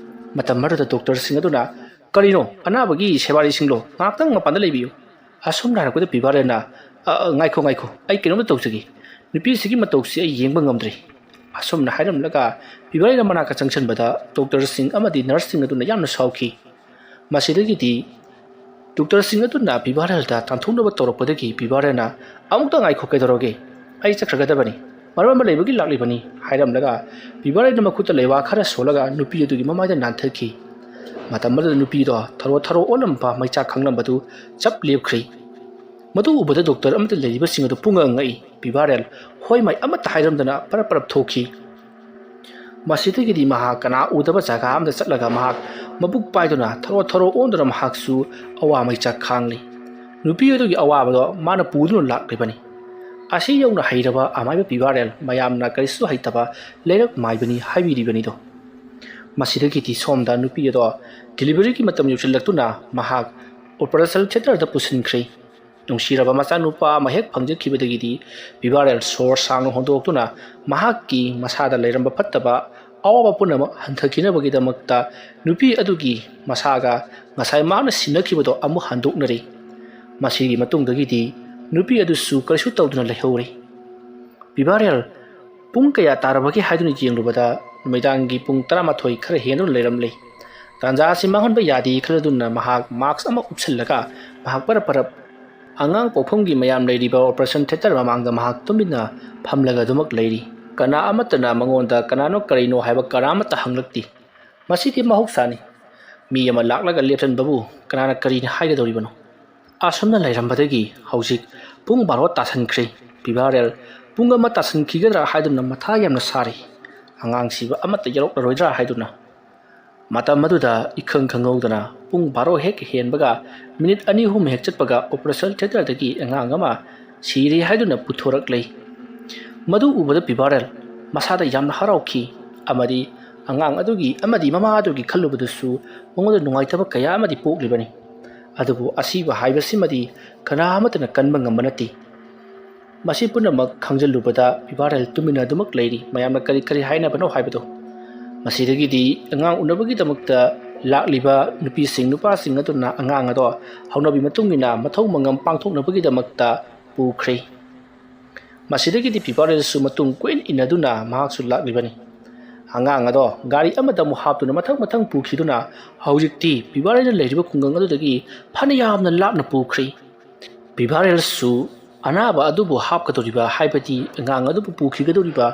ꯃꯇꯝ ꯑꯗꯨꯗ ꯗꯣꯛꯇꯔꯁꯤꯡ ꯑꯗꯨꯅ, "ꯀꯔꯤꯅꯣ, ꯑꯅꯥꯕꯒꯤ ꯁꯦꯕꯥꯔꯤꯁꯤꯡꯂꯣ? ꯉꯥꯏꯍꯥꯛꯇꯪ ꯃꯄꯥꯟꯗ ꯂꯩꯕꯤꯌꯨ꯫" ꯑꯁꯨꯝꯅ ꯍꯥꯏꯔꯛꯄꯗ ꯄꯤꯚꯥꯔꯦꯜꯅ, "ꯑ, ꯑ, ꯉꯥꯏꯈꯣ, ꯉꯥꯏꯈꯣ, ꯑꯩ ꯀꯩꯅꯣꯝꯇ ꯇꯧꯖꯒꯦ꯫ ꯅꯨꯄꯤꯁꯤꯒꯤ ꯃꯇꯧꯁꯤ ꯑꯩ ꯌꯦꯡꯕ ꯉꯝꯗ꯭ꯔꯦ꯫" ꯑꯁꯨꯝꯅ ꯍꯥꯏꯔꯝꯂꯒ ꯄꯤꯚꯥꯔꯦꯜꯅ ꯃꯅꯥꯛꯇ ꯆꯪꯁꯤꯟꯕꯗ ꯗꯣꯛꯇꯔꯁꯤꯡ ꯑꯃꯗꯤ ꯅꯔꯁꯁꯤꯡ ꯑꯗꯨꯅ ꯌꯥꯝꯅ ꯁꯥꯎꯈꯤ꯫ ꯃꯁꯤꯗꯒꯤꯗꯤ ꯗꯣꯛꯇꯔꯁꯤꯡ ꯑꯗꯨꯅ ꯄꯤꯚꯥꯔꯦꯜꯗ ꯇꯥꯟꯊꯣꯛꯅꯕ ꯇꯧꯔꯛꯄꯗꯒꯤ ꯄꯤꯚꯥꯔꯦꯜꯅ, "ꯑꯃꯨꯛꯇ ꯉꯥꯏꯈꯣ, ꯀꯩꯗꯧꯔꯒꯦ? ꯑꯩ ꯆꯠꯈ꯭ꯔꯒꯗꯕꯅꯤ꯫ ꯃꯔꯝ ꯑꯃ ꯂꯩꯕꯒꯤ ꯂꯥꯛꯂꯤꯕꯅꯤ" ꯍꯥꯏꯔꯝꯂꯒ ꯄꯤꯚꯥꯔꯦꯜꯅ ꯃꯈꯨꯠꯇ ꯂꯩꯋꯥ ꯈꯔ ꯁꯣꯜꯂꯒ ꯅꯨꯄꯤ ꯑꯗꯨꯒꯤ ꯃꯃꯥꯏꯗ ꯅꯥꯟꯊꯈꯤ꯫ ꯃꯇꯝ ꯑꯗꯨꯗ ꯅꯨꯄꯤꯗꯣ ꯊꯔꯣ ꯊꯔꯣ ꯑꯣꯜꯂꯝꯕ ꯃꯩꯆꯥꯛ ꯈꯥꯡꯂꯝꯕꯗꯨ ꯆꯞ ꯂꯦꯞꯈ꯭ꯔꯤ꯫ ꯃꯗꯨ ꯎꯕꯗ ꯗꯣꯛꯇꯔ ꯑꯃꯗꯤ ꯂꯩꯔꯤꯕꯁꯤꯡ ꯑꯗꯨ ꯄꯨꯡꯉꯛ ꯉꯛꯏ꯫ ꯄꯤꯚꯥꯔꯦꯜ ꯍꯣꯏ ꯃꯥꯏ ꯑꯃꯠꯇ ꯍꯥꯏꯔꯝꯗꯅ ꯄꯔꯞ ꯄꯔꯞ ꯊꯣꯛꯈꯤ꯫ ꯃꯁꯤꯗꯒꯤꯗꯤ ꯃꯍꯥꯛ ꯀꯅꯥ ꯎꯗꯕ ꯖꯒꯥ ꯑꯃꯗ ꯆꯠꯂꯒ ꯃꯍꯥꯛ ꯃꯕꯨꯛ ꯄꯥꯏꯗꯨꯅ ꯊꯔꯣ ꯊꯔꯣ ꯑꯣꯟꯗꯨꯅ ꯃꯍꯥꯛꯁꯨ ꯑꯋꯥ ꯃꯩꯆꯥꯛ ꯈꯥꯡꯂꯤ꯫ ꯅꯨꯄꯤ ꯑꯗꯨꯒꯤ ꯑꯋꯥꯕꯗꯣ ꯃꯥꯅ ꯄꯨꯗꯨꯅ ꯂꯥꯛꯂꯤꯕꯅꯤ꯫ ꯑꯁꯤ ꯌꯧꯅ ꯍꯩꯔꯕ ꯑꯃꯥꯏꯕ ꯄꯤꯚꯥꯔꯦꯜ ꯃꯌꯥꯝꯅ ꯀꯔꯤꯁꯨ ꯍꯩꯇꯕ ꯂꯩꯔꯛ ꯃꯥꯏꯕꯅꯤ ꯍꯥꯏꯕꯤꯔꯤꯕꯅꯤꯗꯣ꯫ ꯃꯁꯤꯗꯒꯤꯗꯤ ꯁꯣꯝꯗ ꯅꯨꯄꯤ ꯑꯗꯣ ꯗꯤꯂꯤꯚꯔꯤꯒꯤ ꯃꯇꯝ ꯌꯧꯁꯤꯜꯂꯛꯇꯨꯅ ꯃꯍꯥꯛ ꯑꯣꯄꯔꯦꯁꯟ ꯊꯤꯌꯦꯇꯔꯗ ꯄꯨꯁꯤꯟꯈ꯭ꯔꯦ꯫ ꯅꯨꯡꯁꯤꯔꯕ ꯃꯆꯥꯅꯨꯄꯥ ꯑꯃ ꯍꯦꯛ ꯐꯪꯖꯈꯤꯕꯗꯒꯤꯗꯤ ꯄꯤꯚꯥꯔꯦꯜ ꯁꯣꯔ ꯁꯥꯡꯅ ꯍꯣꯟꯗꯣꯛꯇꯨꯅ ꯃꯍꯥꯛꯀꯤ ꯃꯁꯥꯗ ꯂꯩꯔꯝꯕ ꯐꯠꯇꯕ ꯑꯋꯥꯕ ꯄꯨꯝꯅꯃꯛ ꯍꯟꯊꯈꯤꯅꯕꯒꯤꯗꯃꯛꯇ ꯅꯨꯄꯤ ꯑꯗꯨꯒꯤ ꯃꯁꯥꯒ ꯉꯁꯥꯏ ꯃꯍꯥꯛꯅ ꯁꯤꯟꯅꯈꯤꯕꯗꯣ ꯑꯃꯨꯛ ꯍꯟꯗꯣꯛꯅꯔꯤ꯫ ꯃꯁꯤꯒꯤ ꯃꯇꯨꯡꯗꯒꯤꯗꯤ ꯅꯨꯄꯤ ꯑꯗꯨꯁꯨ ꯀꯔꯤꯁꯨ ꯇꯧꯗꯨꯅ ꯂꯩꯍꯧꯔꯤ꯫ ꯄꯤꯚꯥꯔꯦꯜ ꯄꯨꯡ ꯀꯌꯥ ꯇꯥꯔꯕꯒꯦ ꯍꯥꯏꯗꯨꯅ ꯌꯦꯡꯂꯨꯕꯗ ꯅꯨꯃꯤꯗꯥꯡꯒꯤ ꯄꯨꯡ ꯇꯔꯥꯃꯥꯊꯣꯏ ꯈꯔ ꯍꯦꯟꯗꯨꯅ ꯂꯩꯔꯝꯂꯦ꯫ ꯇꯥꯟꯖꯥ ꯑꯁꯤ ꯃꯥꯡꯍꯟꯕ ꯌꯥꯗꯦ ꯈꯜꯂꯗꯨꯅ ꯃꯍꯥꯛ ꯃꯥꯛꯁ ꯑꯃ ꯎꯞꯁꯤꯜꯂꯒ ꯃꯍꯥꯛ ꯄꯔꯞ ꯄꯔꯞ ꯑꯉꯥꯡ ꯄꯣꯛꯐꯝꯒꯤ ꯃꯌꯥꯝ ꯂꯩꯔꯤꯕ ꯑꯣꯄꯔꯦꯁꯟ ꯊꯤꯌꯦꯇꯔ ꯃꯃꯥꯡꯗ ꯃꯍꯥꯛ ꯇꯨꯃꯤꯟꯅ ꯐꯝꯂꯒ ꯑꯗꯨꯃꯛ ꯂꯩꯔꯤ꯫ ꯀꯅꯥ ꯑꯃꯠꯇꯅ ꯃꯉꯣꯟꯗ ꯀꯅꯥꯅꯣ ꯀꯔꯤꯅꯣ ꯍꯥꯏꯕ ꯀꯅꯥ ꯑꯃꯠꯇ ꯍꯪꯂꯛꯇꯦ꯫ ꯃꯁꯤꯗꯤ ꯃꯍꯧꯁꯥꯅꯤ꯫ ꯃꯤ ꯑꯃ ꯂꯥꯛꯂꯒ ꯂꯦꯞꯁꯤꯟꯕꯕꯨ ꯀꯅꯥꯅ ꯀꯔꯤꯅꯤ ꯍꯥꯏꯒꯗꯧꯔꯤꯕꯅꯣ? ꯑꯁꯨꯝꯅ ꯂꯩꯔꯝꯕꯗꯒꯤ ꯍꯧꯖꯤꯛ ꯄꯨꯡ ꯕꯥꯔꯣ ꯇꯥꯁꯟꯈ꯭ꯔꯦ꯫ ꯄꯤꯕꯥꯔꯦꯜ ꯄꯨꯡ ꯑꯃ ꯇꯥꯁꯟꯈꯤꯒꯗ꯭ꯔꯥ ꯍꯥꯏꯗꯨꯅ ꯃꯊꯥ ꯌꯥꯝꯅ ꯁꯥꯔꯤ꯫ ꯑꯉꯥꯡꯁꯤꯕ ꯑꯃꯠꯇ ꯌꯥꯎꯔꯛꯂꯔꯣꯏꯗ꯭ꯔꯥ ꯍꯥꯏꯗꯨꯅ꯫ ꯃꯇꯝ ꯑꯗꯨꯗ ꯏꯈꯪ ꯈꯪꯍꯧꯗꯅ ꯄꯨꯡ ꯕꯥꯔꯣ ꯍꯦꯛ ꯍꯦꯟꯕꯒ ꯃꯤꯅꯤꯠ ꯑꯅꯤ ꯑꯍꯨꯝ ꯍꯦꯛ ꯆꯠꯄꯒ ꯑꯣꯄꯔꯦꯁꯟ ꯊꯤꯌꯦꯇꯔꯗꯒꯤ ꯑꯉꯥꯡ ꯑꯃ ꯁꯤꯔꯦ ꯍꯥꯏꯗꯨꯅ ꯄꯨꯊꯣꯔꯛꯂꯦ꯫ ꯃꯗꯨ ꯎꯕꯗ ꯄꯤꯕꯥꯔꯦꯜ ꯃꯁꯥꯗ ꯌꯥꯝꯅ ꯍꯔꯥꯎꯈꯤ ꯑꯃꯗꯤ ꯑꯉꯥꯡ ꯑꯗꯨꯒꯤ ꯑꯃꯗꯤ ꯃꯃꯥ ꯑꯗꯨꯒꯤ ꯈꯜꯂꯨꯕꯗꯁꯨ ꯃꯉꯣꯟꯗ ꯅꯨꯡꯉꯥꯏꯇꯕ ꯀꯌꯥ ꯑꯃꯗꯤ ꯄꯣꯛꯂꯤꯕꯅꯤ꯫ ꯑꯗꯨꯕꯨ ꯑꯁꯤꯕ ꯍꯥꯏꯕꯁꯤꯃꯗꯤ ꯀꯅꯥ ꯑꯃꯠꯇꯅ ꯀꯟꯕ ꯉꯝꯕ ꯅꯠꯇꯦ꯫ ꯃꯁꯤ ꯄꯨꯝꯅꯃꯛ ꯈꯪꯖꯤꯜꯂꯨꯕꯗ ꯄꯤꯕꯥꯔꯦꯜ ꯇꯨꯃꯤꯟꯅ ꯑꯗꯨꯃꯛ ꯂꯩꯔꯤ꯫ ꯃꯌꯥꯝꯅ ꯀꯔꯤ ꯀꯔꯤ ꯍꯥꯏꯅꯕꯅꯣ ꯍꯥꯏꯕꯗꯣ꯫ ꯃꯁꯤꯗꯒꯤꯗꯤ ꯑꯉꯥꯡ ꯎꯅꯕꯒꯤꯗꯃꯛꯇ ꯂꯥꯛꯂꯤꯕ ꯅꯨꯄꯤꯁꯤꯡ ꯅꯨꯄꯥꯁꯤꯡ ꯑꯗꯨꯅ ꯑꯉꯥꯡ ꯑꯗꯣ ꯍꯧꯅꯕꯤ ꯃꯇꯨꯡ ꯏꯟꯅ ꯃꯊꯧ ꯃꯉꯝ ꯄꯥꯡꯊꯣꯛꯅꯕꯒꯤꯗꯃꯛꯇ ꯄꯨꯈ꯭ꯔꯦ꯫ ꯃꯁꯤꯗꯒꯤꯗꯤ ꯄꯤꯕꯥꯔꯦꯜꯁꯨ ꯃꯇꯨꯡ ꯀꯣꯏꯏꯟ ꯏꯟꯅꯗꯨꯅ ꯃꯍꯥꯛꯁꯨ ꯂꯥꯛꯂꯤꯕꯅꯤ꯫ ꯑꯉꯥꯡ ꯑꯗꯣ ꯒꯥꯔꯤ ꯑꯃꯗ ꯑꯃꯨꯛ ꯍꯥꯞꯇꯨꯅ ꯃꯊꯪ ꯃꯊꯪ ꯄꯨꯈꯤꯗꯨꯅ ꯍꯧꯖꯤꯛꯇꯤ ꯄꯤꯕꯥꯔꯦꯜꯅ ꯂꯩꯔꯤꯕ ꯈꯨꯡꯒꯪ ꯑꯗꯨꯗꯒꯤ ꯐꯅ ꯌꯥꯝꯅ ꯂꯥꯞꯅ ꯄꯨꯈ꯭ꯔꯦ꯫ ꯄꯤꯕꯥꯔꯦꯜꯁꯨ ꯑꯅꯥꯕ ꯑꯗꯨꯕꯨ ꯍꯥꯞꯀꯗꯧꯔꯤꯕ, ꯍꯥꯏꯕꯗꯤ ꯑꯉꯥꯡ ꯑꯗꯨꯕꯨ ꯄꯨꯈꯤꯒꯗꯧꯔꯤꯕ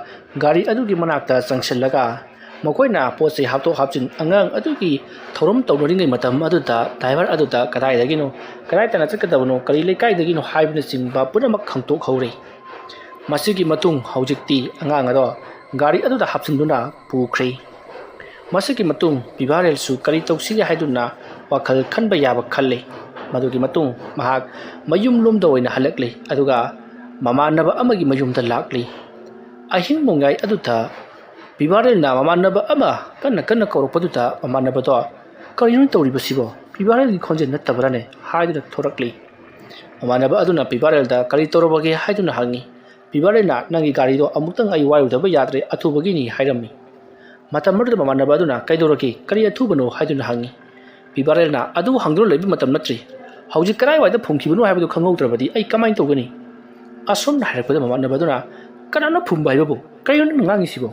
ꯒꯥꯔꯤ ꯑꯗꯨꯒꯤ ꯃꯅꯥꯛꯇ ꯆꯪꯁꯤꯜꯂꯒ ꯃꯈꯣꯏꯅ ꯄꯣꯠ ꯆꯩ ꯍꯥꯞꯇꯣꯛ ꯍꯥꯞꯆꯤꯟ ꯑꯉꯥꯡ ꯑꯗꯨꯒꯤ ꯊꯧꯔꯝ ꯇꯧꯅꯔꯤꯉꯩ ꯃꯇꯝ ꯑꯗꯨꯗ ꯗ꯭ꯔꯥꯏꯚꯔ ꯑꯗꯨꯗ ꯀꯗꯥꯏꯗꯒꯤꯅꯣ, ꯀꯗꯥꯏꯗꯅ ꯆꯠꯀꯗꯕꯅꯣ, ꯀꯔꯤ ꯂꯩꯀꯥꯏꯗꯒꯤꯅꯣ ꯍꯥꯏꯕꯅꯆꯤꯡꯕ ꯄꯨꯝꯅꯃꯛ ꯈꯪꯗꯣꯛꯍꯧꯔꯦ꯫ ꯃꯁꯤꯒꯤ ꯃꯇꯨꯡ ꯍꯧꯖꯤꯛꯇꯤ ꯑꯉꯥꯡ ꯑꯗꯣ ꯒꯥꯔꯤ ꯑꯗꯨꯗ ꯍꯥꯞꯆꯤꯟꯗꯨꯅ ꯄꯨꯈ꯭ꯔꯦ꯫ ꯃꯁꯤꯒꯤ ꯃꯇꯨꯡ ꯄꯤꯕꯥꯔꯦꯜꯁꯨ ꯀꯔꯤ ꯇꯧꯁꯤꯒꯦ ꯍꯥꯏꯗꯨꯅ ꯋꯥꯈꯜ ꯈꯟꯕ ꯌꯥꯕ ꯈꯜꯂꯤ꯫ ꯃꯗꯨꯒꯤ ꯃꯇꯨꯡ ꯃꯍꯥꯛ ꯃꯌꯨꯝ ꯂꯣꯝꯗ ꯑꯣꯏꯅ ꯍꯜꯂꯛꯂꯤ, ꯑꯗꯨꯒ ꯃꯃꯥꯟꯅꯕ ꯑꯃꯒꯤ ꯃꯌꯨꯝꯗ ꯂꯥꯛꯂꯤ꯫ ꯑꯍꯤꯡ ꯅꯣꯡꯌꯥꯏ ꯑꯗꯨꯗ ꯄꯤꯕꯥꯔꯦꯜꯅ ꯃꯃꯥꯟꯅꯕ ꯑꯃ ꯀꯟꯅ ꯀꯟꯅ ꯀꯧꯔꯛꯄꯗꯨꯗ ꯃꯃꯥꯟꯅꯕꯗꯣ, "ꯀꯔꯤꯅꯣ ꯇꯧꯔꯤꯕꯁꯤꯕꯣ? ꯄꯤꯕꯥꯔꯦꯜꯒꯤ ꯈꯣꯟꯖꯦꯜ ꯅꯠꯇꯕ꯭ꯔꯥꯅꯦ?" ꯍꯥꯏꯗꯨꯅ ꯊꯣꯔꯛꯂꯤ꯫ ꯃꯃꯥꯟꯅꯕ ꯑꯗꯨꯅ ꯄꯤꯕꯥꯔꯦꯜꯗ ꯀꯔꯤ ꯇꯧꯔꯕꯒꯦ ꯍꯥꯏꯗꯨꯅ ꯍꯪꯉꯤ꯫ ꯄꯤꯕꯥꯔꯦꯜꯅ, "ꯅꯪꯒꯤ ꯒꯥꯔꯤꯗꯣ ꯑꯃꯨꯛꯇꯪ ꯑꯩ ꯋꯥꯏꯔꯨꯗꯕ ꯌꯥꯗ꯭ꯔꯦ, ꯑꯊꯨꯕꯒꯤꯅꯤ" ꯍꯥꯏꯔꯝꯃꯤ꯫ ꯃꯇꯝ ꯑꯗꯨꯗ ꯃꯃꯥꯟꯅꯕ ꯑꯗꯨꯅ, "ꯀꯩꯗꯧꯔꯒꯦ? ꯀꯔꯤ ꯑꯊꯨꯕꯅꯣ?" ꯍꯥꯏꯗꯨꯅ ꯍꯪꯉꯤ꯫ ꯄꯤꯕꯥꯔꯦꯜꯅ, "ꯑꯗꯨ ꯍꯪꯗꯨꯅ ꯂꯩꯕ ꯃꯇꯝ ꯅꯠꯇ꯭ꯔꯤ꯫ ꯍꯧꯖꯤꯛ ꯀꯗꯥꯏꯋꯥꯏꯗ ꯐꯨꯝꯈꯤꯕꯅꯣ ꯍꯥꯏꯕꯗꯨ ꯈꯪꯍꯧꯗ꯭ꯔꯕꯗꯤ ꯑꯩ ꯀꯃꯥꯏꯅ ꯇꯧꯒꯅꯤ?" ꯑꯁꯨꯝꯅ ꯍꯥꯏꯔꯛꯄꯗ ꯃꯃꯥꯟꯅꯕ ꯑꯗꯨꯅ, "ꯀꯅꯥꯅꯣ ꯐꯨꯝꯕ ꯍꯥꯏꯕꯕꯨ? ꯀꯔꯤꯅꯣ ꯅꯪ ꯉꯥꯡꯉꯤꯁꯤꯕꯣ?"